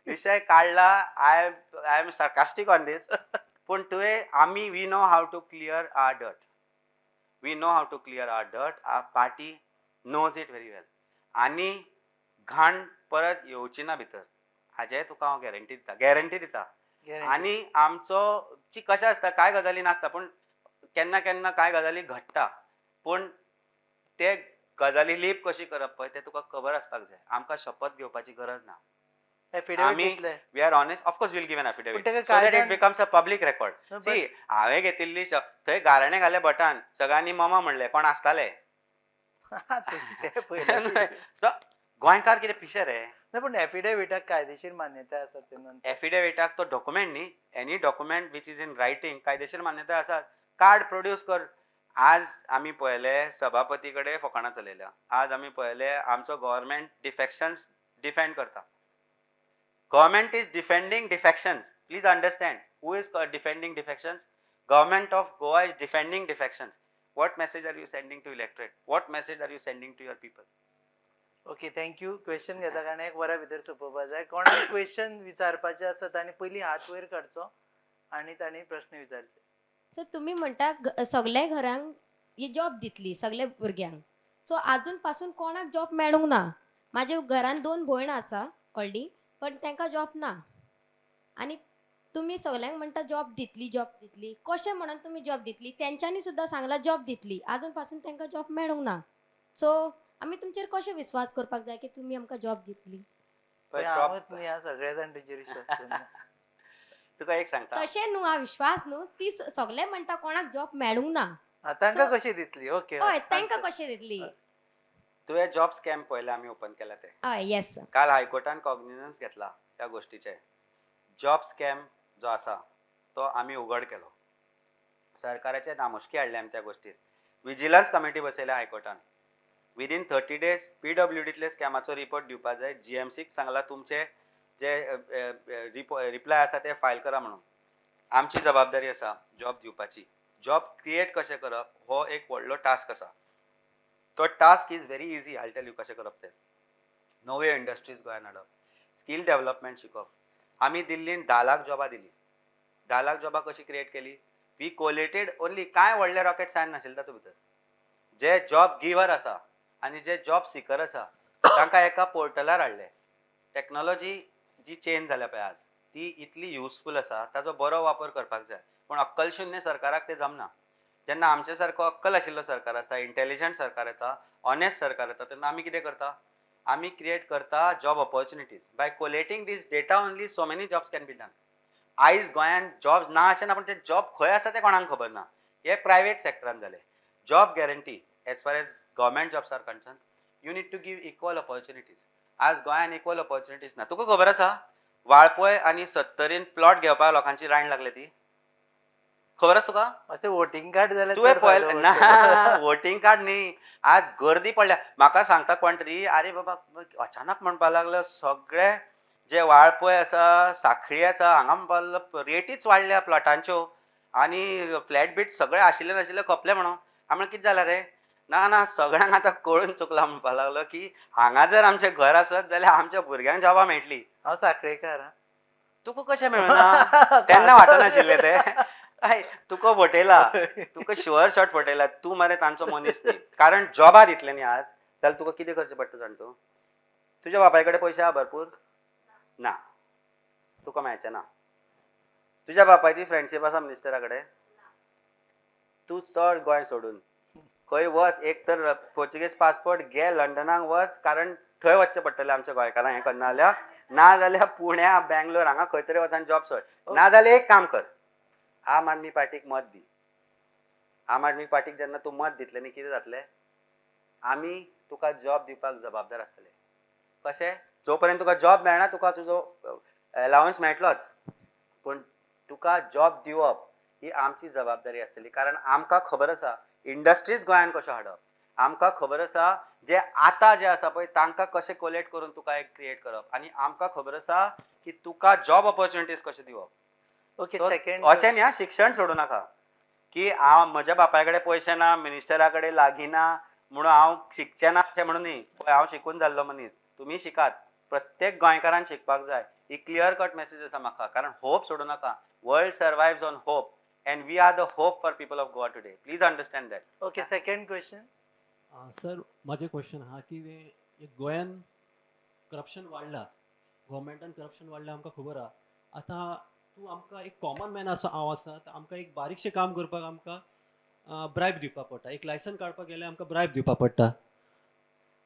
विशय काडला. I am sarcastic on this, पूण तुवें आमी we know how to clear our dirt. We know how to clear our dirt. Our party knows it very well. आनी घाण परत येवची ना भितर, हाजें तुका हांव गॅरंटी दिता, गॅरंटी दिता. Guarantee. आनी आमचो ची कशें आसता, कांय गजाली नासता, पूण केन्ना केन्ना कांय गजाली घडटा, पूण ते गजाली लीप कशी करप पळय तें तुका खबर आसपाक जाय. आमकां शपथ घेवपाची गरज ना. Affidavit आमी दितले? We are honest. Of course we'll give an affidavit पूण तेका so that it कायद्यान becomes a public record. No, but- see, हांवें घेतिल्ली थंय गाराणें घालें भटान, सगळ्यांनी ममा म्हणलें, कोण आसताले. ते पयलें. सो गोंयकार कितें पिशे रे? नाही, पण एफिडेविटाक कायदेशीर मान्यताय आसा ते नंतर. एफिडेविटाक तो डॉक्युमेंट न्ही. Any document which is in writing कायदेशीर मान्यताय आसा. कार्ड प्रोड्यूस कर. आज आमी पळयले सभापती कडेन फकाणां चलयल्या. आज आमी पळयले आमचो गव्हर्मेंट डिफेक्शन्स डिफेंड करता. Government is defending defections. Please understand who is defending defections. Government of Goa is defending defections. What message are you sending to electorate? What message are you sending to your people? Okay, thank you. Question घेता, कारण एक वरा भितर सोंपोवपा जाय. कोणाक क्वेश्चन विचारपाचें आसा तांणी पयलीं हात वयर काडचो आनी तांणी प्रश्न विचारचे. सो तुमी म्हणटा सगल्या घरांक ही जॉब दितली सगल्या भुरग्यांक. सो आजून पासून कोणाक जॉब मेळूंक ना. म्हाज्या घरान 2 भयण आसा व्हडली, पण तांकां जॉब ना. आनी तुमी सगल्यांक म्हणटा जॉब दितली जॉब दितली, कशें म्हणून तुमी जॉब दितली? तेंच्यांनी सुद्दां सांगलां जॉब दितली, आजून पासून तांकां जॉब मेळूंक ना. सो आमी तुमचेर कशें विस्वास करपाक जाय की तुमी आमकां जॉब दितली? हांवूच न्ही, हांव सगळे जाण तुजेर विश्वास करना. तुका एक सांगता, तशें न्हू, हा विश्वास न्हू, ती सगळे म्हणटा कोणाक जॉब मेळूंक ना, तांकां कशी दितली? ओके, हय, तांकां कशें दितली? तुवें जॉब स्कॅम पळयलें आमी ओपन केला ते? हय, येस सर. काल हायकोर्टान कॉग्निजन्स घेतला त्या गोश्टीचे. जॉब स्कॅम जो आसा तो आमी उगड केलो, सरकाराचे नामुष्की हाडले आमी त्या गोश्टीर. विजिलन्स कमिटी बसयल्या हायकोर्टान. विदीन 30 डेज PWDतले स्कॅमाचो रिपोर्ट दिवपा जाय. GMCक सांगला तुमचे जे रिप्लाय आसा ते फायल करा म्हणून. आमची जबाबदारी आसा जॉब दिवपाची. जॉब क्रिएट कशें करप हो एक व्हडलो टास्क आसा. तो task is very easy, I tell you कशें करप तें. नव्यो इंडस्ट्रीज गोंयांत हाडप, स्कील डेवलपमेंट शिकोवप. आमी दिल्लीन 10 लाख जॉबां दिली. 10 लाख जॉबां कशी क्रिएट केली? We collated only, कांय व्हडलें रॉकेट सायन्स नाशिल्लें तातूंत भितर. जे जॉब गिवर आसा आनी जे जॉब सिकर आसा तांकां एका पोर्टलार हाडले. टॅक्नोलॉजी जी चेंज जाल्या पळय आज, ती इतली युजफूल आसा, ताजो बरो वापर करपाक जाय. पूण अक्कलशुन्य सरकाराक तें जमना. जेन्ना आमचे सारको अक्कल आशिल्लो सरकार आसा, इंटेलिजंट सरकार येता, ऑनेस्ट सरकार येता, तेन्ना आमी कितें करता? आमी क्रिएट करता job opportunities. By collating this data only so many jobs can be done. आयज गोंयांत जॉब्स ना अशें ना, पूण ते जॉब खंय आसा तें कोणाक खबर ना. हे प्रायवेट सेक्टरान जाले. Job guarantee as far as government jobs are concern, you need to give equal opportunities. आज गोंयांत इक्वल ऑपॉर्च्युनिटीज ना. तुका खबर आसा वाळपय आनी सत्तरीन प्लॉट घेवपाक लोकांची लायन लागली ती खबर आसा तुका? अशें वोटींग कार्ड जाल्यार तुवें पळयलें ना? वोटींग कार्ड न्ही, आज गर्दी पडल्या. म्हाका सांगता कोण तरी, आरे बाबा अचानक म्हणपाक लागलो सगळे जे वाळपय आसा, साखळी आसा, हांगा म्हणपाक लागलो रेटीच वाडल्या प्लॉटांच्यो आनी फ्लॅट बीट सगळे आशिल्ले नाशिल्ले खपले म्हणून. हांवें म्हणलें कितें जालां रे? ना ना, सगळ्यांक आतां कळून चुकलां म्हणपाक लागलो की हांगा जर आमचें घर आसत जाल्यार आमच्या भुरग्यांक जॉबां मेळटली. हांव साखळेकार. तुका कशें मेळना? तेन्ना वाटनाशिल्लें तें. हय, तुका फटयला, तुका शुअर शॉट फटयला. तूं मरे तांचो मनीस न्ही. कारण जॉबां दितले न्ही आज जाल्यार तुका कितें करचें पडटा जाण तूं? तुज्या बापाय कडेन पयशे आहा भरपूर? ना, तुका मेळचें ना. तुज्या बापायची फ्रेंडशीप आसा मिनिस्टरा कडेन? तूं चड गोंय सोडून खंय वच, एक तर पोर्चुगीज पासपोर्ट घे, लंडनाक वच, कारण थंय वचचें पडटलें आमच्या गोंयकारांक हें करना जाल्यार. ना जाल्यार पुण्या, बेंगलोर हांगा खंय तरी वच आनी जॉब सोड. ना जाल्यार एक काम कर, आम आदमी पार्टीक मत दी. आम आदमी पार्टीक जेन्ना तूं मत दितलें न्ही, कितें जातलें? आमी तुका जॉब दिवपाक जबाबदार आसतले. कशें? जो पर्यंत तुका जॉब मेळना तुका तुजो एलावन्स मेळटलोच, पूण तुका जॉब दिवप ही आमची जबाबदारी आसतली. कारण आमकां खबर आसा इंडस्ट्रीज गोंयांत कश्यो हाडप, आमकां खबर आसा जे आतां जे आसा पळय तांकां कशें कोलेट करून तुका एक क्रिएट करप, आनी आमकां खबर आसा की तुका जॉब ऑपॉर्च्युनिटीज कशें दिवप. ओके, सेकंड अशें न्ही, शिक्षण सोडूं नाका की हांव म्हज्या बापाय कडेन पयशे ना, मिनिस्टरा कडेन लागीं ना म्हणून हांव शिकचें ना अशें म्हणून न्ही. पळय, हांव शिकून जाल्लो मनीस, तुमी शिकात, प्रत्येक गोंयकारान शिकपाक जाय. ही क्लियर कट मॅसेज आसा म्हाका. कारण होप सोडूं नाका. World survives on hope and we are the hope for people of Goa today. Please understand that. Okay, second question. Sir, म्हाजें क्वेश्चन आहा की गोंयान करप्शन वाडला, गोवोरमेंटान करप्शन वाडलां आमकां खबर आहा. आतां तूं आमकां एक कॉमन मॅन आसा, हांव आसा, आमकां एक बारीकशें काम करपाक आमकां ब्रायब दिवपाक पडटा. एक लायसन काडपाक गेल्यार आमकां ब्रायब दिवपाक पडटा.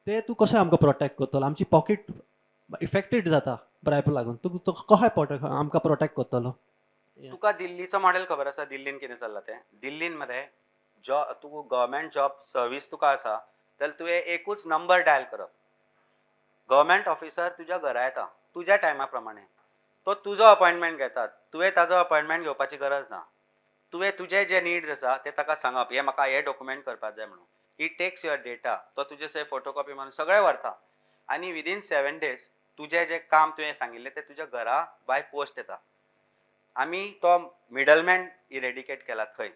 तें तूं कशें आमकां प्रोटेक्ट करतलो? आमची पॉकेट इफेक्टेड जाता ब्रायब लागून. तूं कशें आमकां प्रोटेक्ट करतलो? तुका दिल्लीचो मॉडेल खबर आसा? दिल्लीन कितें चल्लां तें? दिल्लीन मरे जॉब, तूं गव्हर्मेंट जॉब सर्वीस तुका आसा जाल्यार तुवें एकूच नंबर डायल करप. गव्हर्मेंट ऑफिसर तुज्या घरा येता तुज्या टायमा प्रमाणे, तो तुजो अपॉयंटमेंट घेता, तुवें ताजो अपॉयंटमेंट घेवपाची गरज ना. तुवें तुजे जे निड्स आसा ते ताका सांगप, हे म्हाका हे डॉक्युमेंट करपाक जाय म्हणून. ही टेक्स your data, तो तुजे से फोटोकॉपी मारून सगळें व्हरता आनी विदीन 7 डेज तुजें जें काम तुवें सांगिल्लें तें तुज्या घरा बाय पोस्ट येता. आमी तो मिडलमॅन इरेडिकेट केला थंय.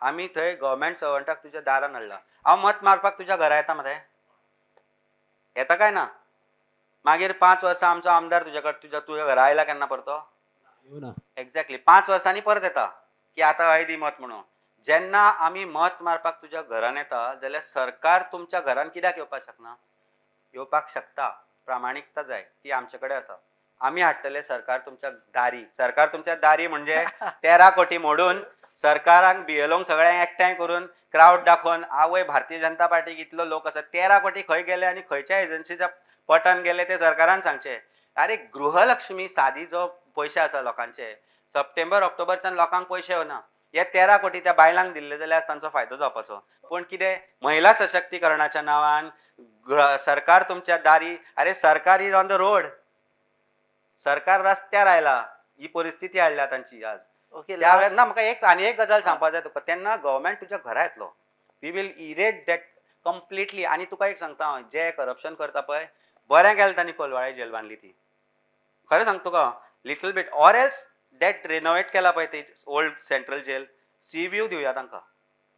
आमी थंय गव्हर्मेंट सर्वंटाक तुज्या दारान हाडला. हांव मत मारपाक तुज्या घरा येता मरे, येता काय ना? मागीर 5 वर्सां आमचो आमदार तुज्या कडेन तुज्या घरा आयला केन्ना परतो? येवना. एक्झॅक्टली, 5 वर्सांनी परत येता की आतां हय दी मत म्हणून. जेन्ना आमी मत मारपाक तुज्या घरान येता जाल्यार सरकार तुमच्या घरान कित्याक येवपाक शकना? येवपाक शकता. प्रामाणिकता जाय, ती आमचे कडेन आसा. आमी हाडटले सरकार तुमच्या दारी. सरकार तुमच्या दारी म्हणजे 13 कोटी मोडून सरकाराक बियलोंक सगळ्यांक एकठांय करून क्रावड दाखोवन आवय भारतीय जनता पार्टीक इतलो लोक आसा, 13 कोटी खंय गेले आनी खंयच्या एजन्सीच्या पटान गेले ते सरकारान सांगचे. अरे गृहलक्ष्मी सादी जो पयशे आसा लोकांचे, सप्टेंबर ऑक्टोबरच्यान लोकांक पयशे येवना. हे 13 कोटी त्या बायलांक दिल्ले जाल्यार तांचो फायदो जावपाचो. पूण कितें महिला सशक्तीकरणाच्या नांवान सरकार तुमच्या दारी. अरे सरकार is on the road, सरकार रस्त्यार आयला. ही परिस्थिती हाडल्या तांची आज. ओके, त्या वेळार ना म्हाका एक आनी एक गजाल सांगपाक जाय तुका. तेन्ना गव्हर्मेंट तुज्या घरा येतलो, we will erase that completely. आनी तुका एक सांगता हांव, जे करप्शन करता पळय, बरें केलें तांणी कोलवाळे जेल बांदली ती. खरें सांगता तुका, little bit or else that renovate केला पळय ती old central jail, sea view दिवया तांकां,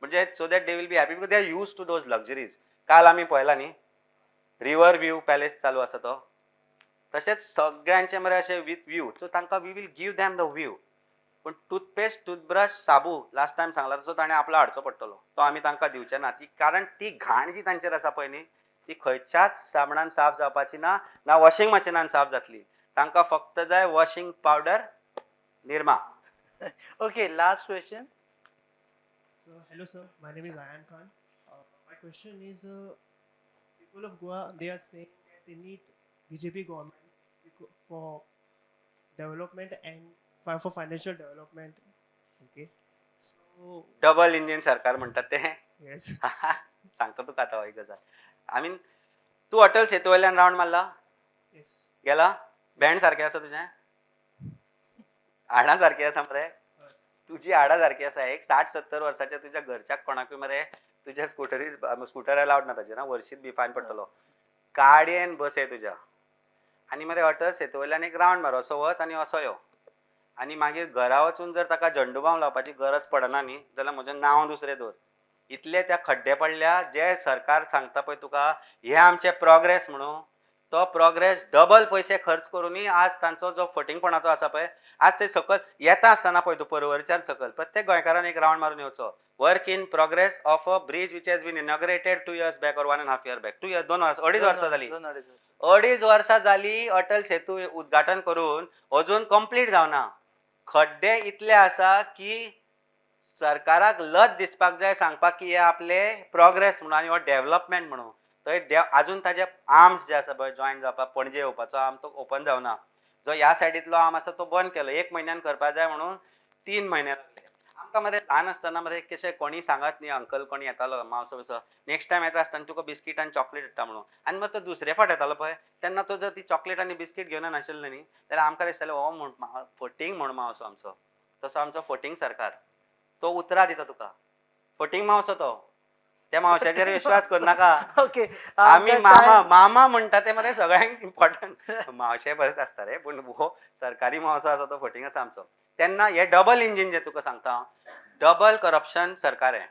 म्हणजे so that they will be happy because they are used to those luxuries. काल आमी पळयला न्ही, रिवर व्यू पॅलेस चालू आसा तो, तशेंच सगळ्यांचे मरे अशें विथ व्यू. सो तांकां we will give them the view. पूण टूथपेस्ट, टूथब्रश, साबू लास्ट टायम सांगला तसो ताणें आपलो हाडचो पडटलो, तो आमी तांकां दिवचे ना. ती कारण ती घाण जी तांचेर आसा पळय न्ही, ती खंयच्याच साबणान साफ जावपाची ना, ना वॉशिंग मशिनान साफ जातली. तांकां फक्त जाय washing powder, Nirma. Okay, last question. So hello sir, my name is Ayan Khan. My question is, people of Goa, they are saying that they need BJP government for development and for financial development. Okay, so double engine सरकार म्हणटात ते. Yes. सांगता तुका आतां एक गजाल. I mean तूं अटल सेतू वयल्यान रावंड मारला? Yes. गेला? बँड सारकें आसा तुजें? हाडां सारकीं आसा मरे तुजी, हाडां सारकी आसा. एक 60-70 वर्साच्या तुज्या घरच्याक कोणाकूय मरे तुज्या स्कुटरीर, स्कुटर अलावड ना ताजेर, वर्शीत बी फायन पडटलो. गाडयेन बसय तुज्या आनी मरे अटल सेतू वयल्यान एक रावंड मार, असो वच आनी असो यो, आनी मागीर घरा वचून जर ताका झंडू बाम लावपाची गरज पडना न्ही जाल्यार म्हजें नांव दुसरें दवर. इतले त्या खड्डे पडल्या जे सरकार सांगता पळय तुका हे आमचे प्रोग्रेस म्हणून, तो प्रोग्रेस डबल पयशे खर्च करूनय आज तांचो जो फटींगपणाचो आसा पळय, आज ते सकयल येता आसतना पळय तूं परवरच्यान सकयल प्रत्येक गोंयकारान एक रावंड मारून येवचो. Work in progress of a bridge which has been inaugurated 2 years back or 1.5 year back. 2 years, 2 वर्सां, 2.5 वर्सां जाली. 2-2.5 2.5 वर्सां जाली अटल सेतू उद्घाटन करून अजून कंप्लीट जावना. खड्डे इतले आसा की सरकाराक लज दिसपाक जाय सांगपाक की हे आपले प्रोग्रेस म्हणून आनी हो डेव्हलपमेंट म्हणून. थंय आजून ताजे आर्म्स जे आसा पळय जॉयन जावपाक, पणजे येवपाचो आर्म तो ओपन जावना. जो ह्या सायडींतलो आर्म आसा तो बंद केलो, 1 म्हयन्यान करपा जाय म्हणून 3 म्हयने लागले. आमकां मरे ल्हान आसतना मरे कशें कोणी सांगत न्ही, अंकल कोणी येतालो मावसो बिवसो, नेक्स्ट टायम येता आसतना तुका बिस्कीट आनी चॉकलेट हाडटा म्हणून, आनी मागीर तो दुसरे फावट येतालो पळय तेन्ना तो जर ती चॉकलेट आनी बिस्कीट घेवन नाशिल्लो न्ही जाल्यार आमकां दिसतालें हो म्हूण फटींग म्हूण मावसो आमचो. तसो आमचो फटींग सरकार, तो उतरां दिता तुका, फटींग मावसो तो, त्या मावशाचेर विश्वास करनाका. ओके, आमी मामा मामा म्हणटा ते मरे सगळ्यांक इम्पॉर्टंट, मावशे बरेच आसता रे, पूण हो सरकारी मावसो आसा तो फटींग आसा आमचो. तेन्ना हे डबल इंजीन जे तुका सांगता हांव, डबल करप्शन सरकार हें.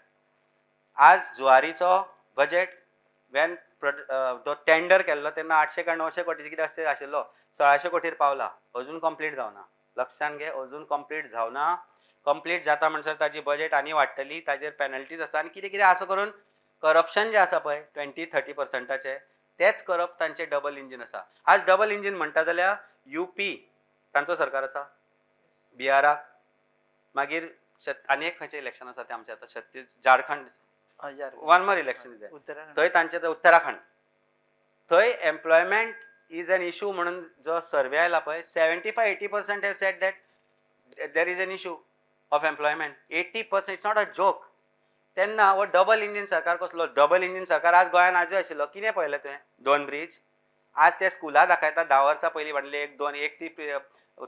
आज जुवारीचो बजेट वेन जो टेंडर केल्लो तेन्ना 800 काय 900 कोटीचे कितें अशें आशिल्लो, 1600 कोटीर पावला, अजून कंप्लीट जावना. लक्षान घे, अजून कंप्लीट जावना. कंप्लीट जाता म्हणसर ताजी बजेट आनी वाडटली, ताजेर पेनल्टीज आसता आनी कितें कितें आसा करून करप्शन जें आसा पळय 20-30% तेच करप तांचें डबल इंजीन आसा. आज डबल इंजीन म्हणटा जाल्यार यूपी तांचो सरकार आसा, बिहाराक, मागीर आनी एक खंयचें इलेक्शन आसा तें आमचें आतां छत्तीस, Jharkhand, one more election is, थंय तांचें उत्तराखंड, थंय एम्प्लॉयमेंट is an issue म्हणून जो सर्वे आयला पळय, 75-80% have said that there is an issue of employment. 80%, it's not a joke. तेन्ना हो डबल इंजीन सरकार कसलो? डबल इंजीन सरकार आज गोंयान आजूय आशिल्लो. कितें पळयलें तुवें? 2 ब्रीज आज ते स्कुला दाखयता, 10 वर्सां पयलीं बांदिल्ले, 1 2 1 ती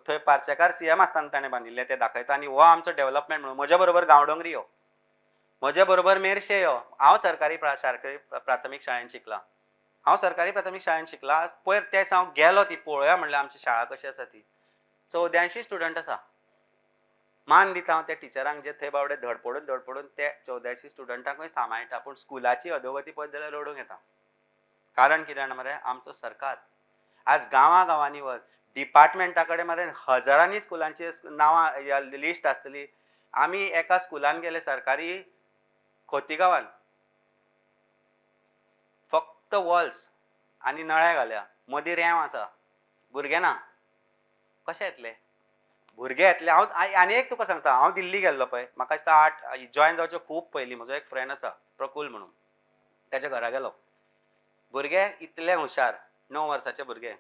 थंय पार्सेकार सीएम आसतना ताणें बांदिल्ले ते दाखयता. आनी हो आमचो डेव्हलपमेंट म्हणून. म्हज्या बरोबर गांवडोंगरी यो, म्हज्या बरोबर मेरशे यो. हांव सरकारी प्राथमीक शाळेन शिकलां, हांव सरकारी प्राथमीक शाळेन शिकलां. पयर ते हांव गेलो ती पळोवया म्हणल्यार आमची शाळा कशी आसा ती. 84 स्टुडंट आसा. मान दिता हांव त्या टिचरांक जे थंय बावडे धडपडून धडपडून ते 84 स्टुडंटांकूय सांबाळटा. पूण स्कुलाची अधोगती पळयत जाल्यार रडूंक येता. कारण कितें जाणा मरे, आमचो सरकार आज गांवां गांवांनी वच, डिपार्टमेंटा कडेन मरे हजारांनी स्कुलांची नांवां लिस्ट आसतली. आमी एका स्कुलान गेले सरकारी खोतीगांवान, फक्त वॉल्स आनी नळे घाल्या, मदीं रेंव आसा, भुरगे ना, कशे येतले भुरगे येतले? हांव आनी एक तुका सांगता, हांव दिल्ली गेल्लो पळय, म्हाका दिसता 8 जॉयन जावचे खूब पयलीं, म्हजो एक फ्रेंड आसा प्रकुल म्हणून, ताच्या घरा गेलो. भुरगे इतले हुशार, 9 वर्साचे भुरगे.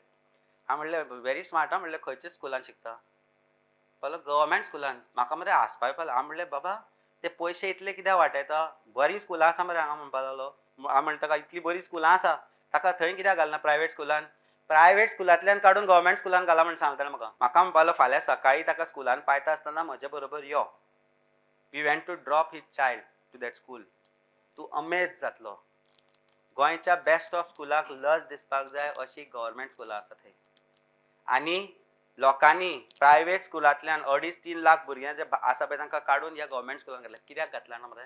हांव म्हणलें व्हेरी स्मार्ट, हांव म्हणलें खंयच्या स्कुलान शिकता? म्हणलो गव्हर्मेंट स्कुलान. म्हाका मरे हांसपा येवपा. हांव म्हणलें बाबा ते पयशे इतले कित्याक वाटयता, बरीं स्कुलां आसा मरे हांगा म्हणपा लागलो. हांव म्हणटा ताका इतली बरीं स्कुलां आसा, ताका थंय कित्याक घालना प्रायवेट स्कुलान? प्रायवेट स्कुलांतल्यान काडून गव्हर्मेंट स्कुलान घाला म्हण सांगता म्हाका. म्हाका म्हणपा लागलो फाल्यां सकाळीं ताका स्कुलान पायता आसतना म्हजे बरोबर यो. We went to drop his child to that school. तूं अमेज जातलो. गोंयच्या बेस्ट ऑफ स्कुलाक लज दिसपाक जाय अशी गव्हर्मेंट स्कुलां आसा थंय. आनी लोकांनी प्रायवेट स्कुलांतल्यान 2.5-3 लाख भुरग्यां जे आसा पळय तांकां काडून ह्या गव्हर्मेंट स्कुलान घातल्या. कित्याक घातला ना मरे?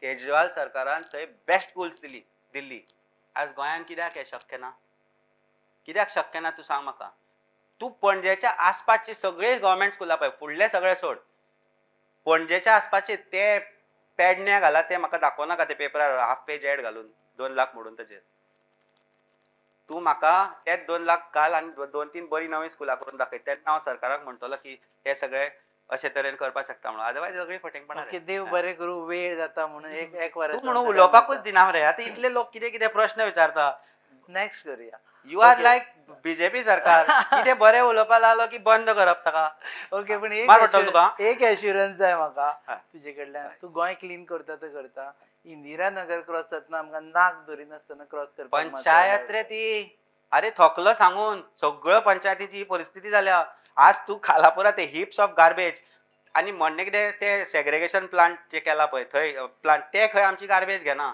केजरीवाल सरकारान थंय बेस्ट स्कुल्स दिली दिल्ली. आज गोंयांत कित्याक हें शक्य ना? कित्याक शक्य ना तूं सांग म्हाका. तूं पणजेच्या आसपासची सगळीं गव्हर्मेंट स्कुलां पळय, फुडले सगळे सोड, पणजेच्या आसपासचे ते पेडण्या घाला, ते म्हाका दाखोवं नाका ते पेपरार हाफ पेज एड घालून 2 लाख म्हणून ताचेर. तूं म्हाका तेच 2 लाख घाल आनी 2-3 बरीं नवीं स्कुलां करून दाखय, तेन्ना हांव सरकाराक म्हणटलो की हे सगळे अशे तरेन करपाक शकता म्हणून. अदरवायज सगळीं फटींगपणां. ओके, देव बरें करूं, वेळ जाता म्हणून एक वराचो तूं म्हणून उलोवपाकूच दिना रे. आतां इतले लोक कितें कितें प्रश्न विचारता. नेक्स्ट करूया. You are like BJP सरकार, कितें बरें उलोवपाक लागलो की बंद करप ताका. ओके, पण एक एश्युरन्स जाय म्हाका तुजे कडल्यान. तूं गोंय क्लीन करता तर करता, इंदिरा नगर क्रॉस जातना आमकां नाक धरिनासतना क्रॉस करपाक पंचायत रे ती. अरे थोकलो सांगून सगळ्यो पंचायतीची परिस्थिती जाल्या. आज तूं खालापुरा ते हिप्स ऑफ गार्बेज. आनी म्हणणें कितें, ते सेग्रेगेशन प्लांट जे केला पळय थंय प्लांट, ते खंय आमची गार्बेज घेना.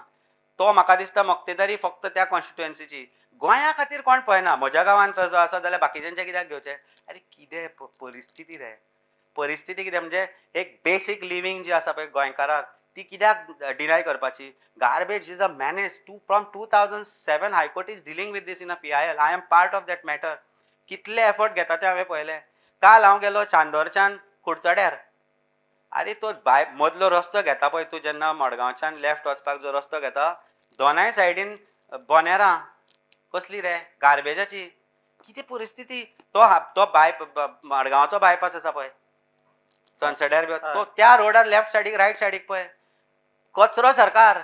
तो म्हाका दिसता मक्तेदारी फक्त त्या कॉन्स्टिट्युएन्सीची. गोंया खातीर कोण पळयना. म्हज्या गांवांत तसो आसा जाल्यार बाकीच्यांचे कित्याक घेवचें? अरे कितें परिस्थिती रे, परिस्थिती कितें म्हणजे एक बेसीक लिवींग जी आसा पळय गोंयकाराक ती कित्याक डिनाय करपाची? Garbage is a menace. From 2007 high court is dealing with this in a PIL. I am part of that matter. कितले एफर्ट घेता ते हांवें पळयले. काल हांव गेलो चांदोरच्यान कुडचड्यार. अरे तो बाय मदलो रस्तो घेता पळय तूं, जेन्ना मडगांवच्यान लेफ्ट वचपाक जो रस्तो घेता, दोनाय सायडीन बोनेरां कसली रे गार्बेजाची. कितें परिस्थिती. तो बाय मडगांवचो बायपास आसा पळय सनसेटार बी, तो त्या रोडार लेफ्ट सायडीक रायट सायडीक पळय कचरो सरकार.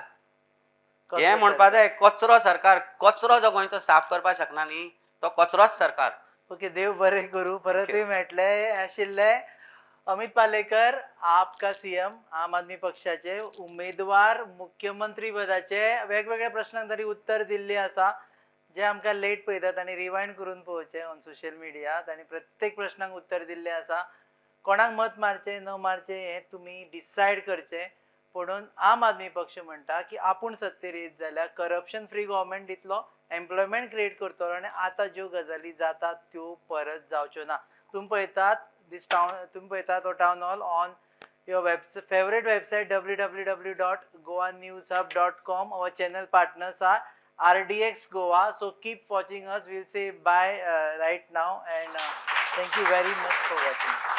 हें म्हणपा जाय, कचरो सरकार. कचरो जो गोंयचो साफ करपाक शकना न्ही तो कचरोच सरकार. ओके, देव बरें करूं, परतूय मेळटले. आशिल्ले अमित पालेकर, आपका सीएम, आम आदमी पक्षाचे उमेदवार, मुख्यमंत्री पदाचे वेगवेगळ्या प्रश्नांक तरी उत्तर दिल्ली आसा. जे आमकां लेट पळयतात आनी रिवायंड करून पळोवचें ऑन सोशल मिडिया, तांणी प्रत्येक प्रश्नांक उत्तर दिल्लें आसा. कोणाक मत मारचें न मारचें हें तुमी डिसायड करचें. म्हणून आम आदमी पक्ष म्हणटा की आपूण सत्तेर येत जाल्यार करप्शन फ्री गव्हर्मेंट दितलो, एम्प्लॉयमेंट क्रिएट करतलो आनी आतां ज्यो गजाली जातात त्यो परत जावच्यो ना. तुमी पळयतात दीस टावन, तुमी पळयतात हो town hall on your favourite website www.goanewshub.com. Our channel partners are RDX Goa. So keep watching us. We'll say bye right now and thank you very much for watching.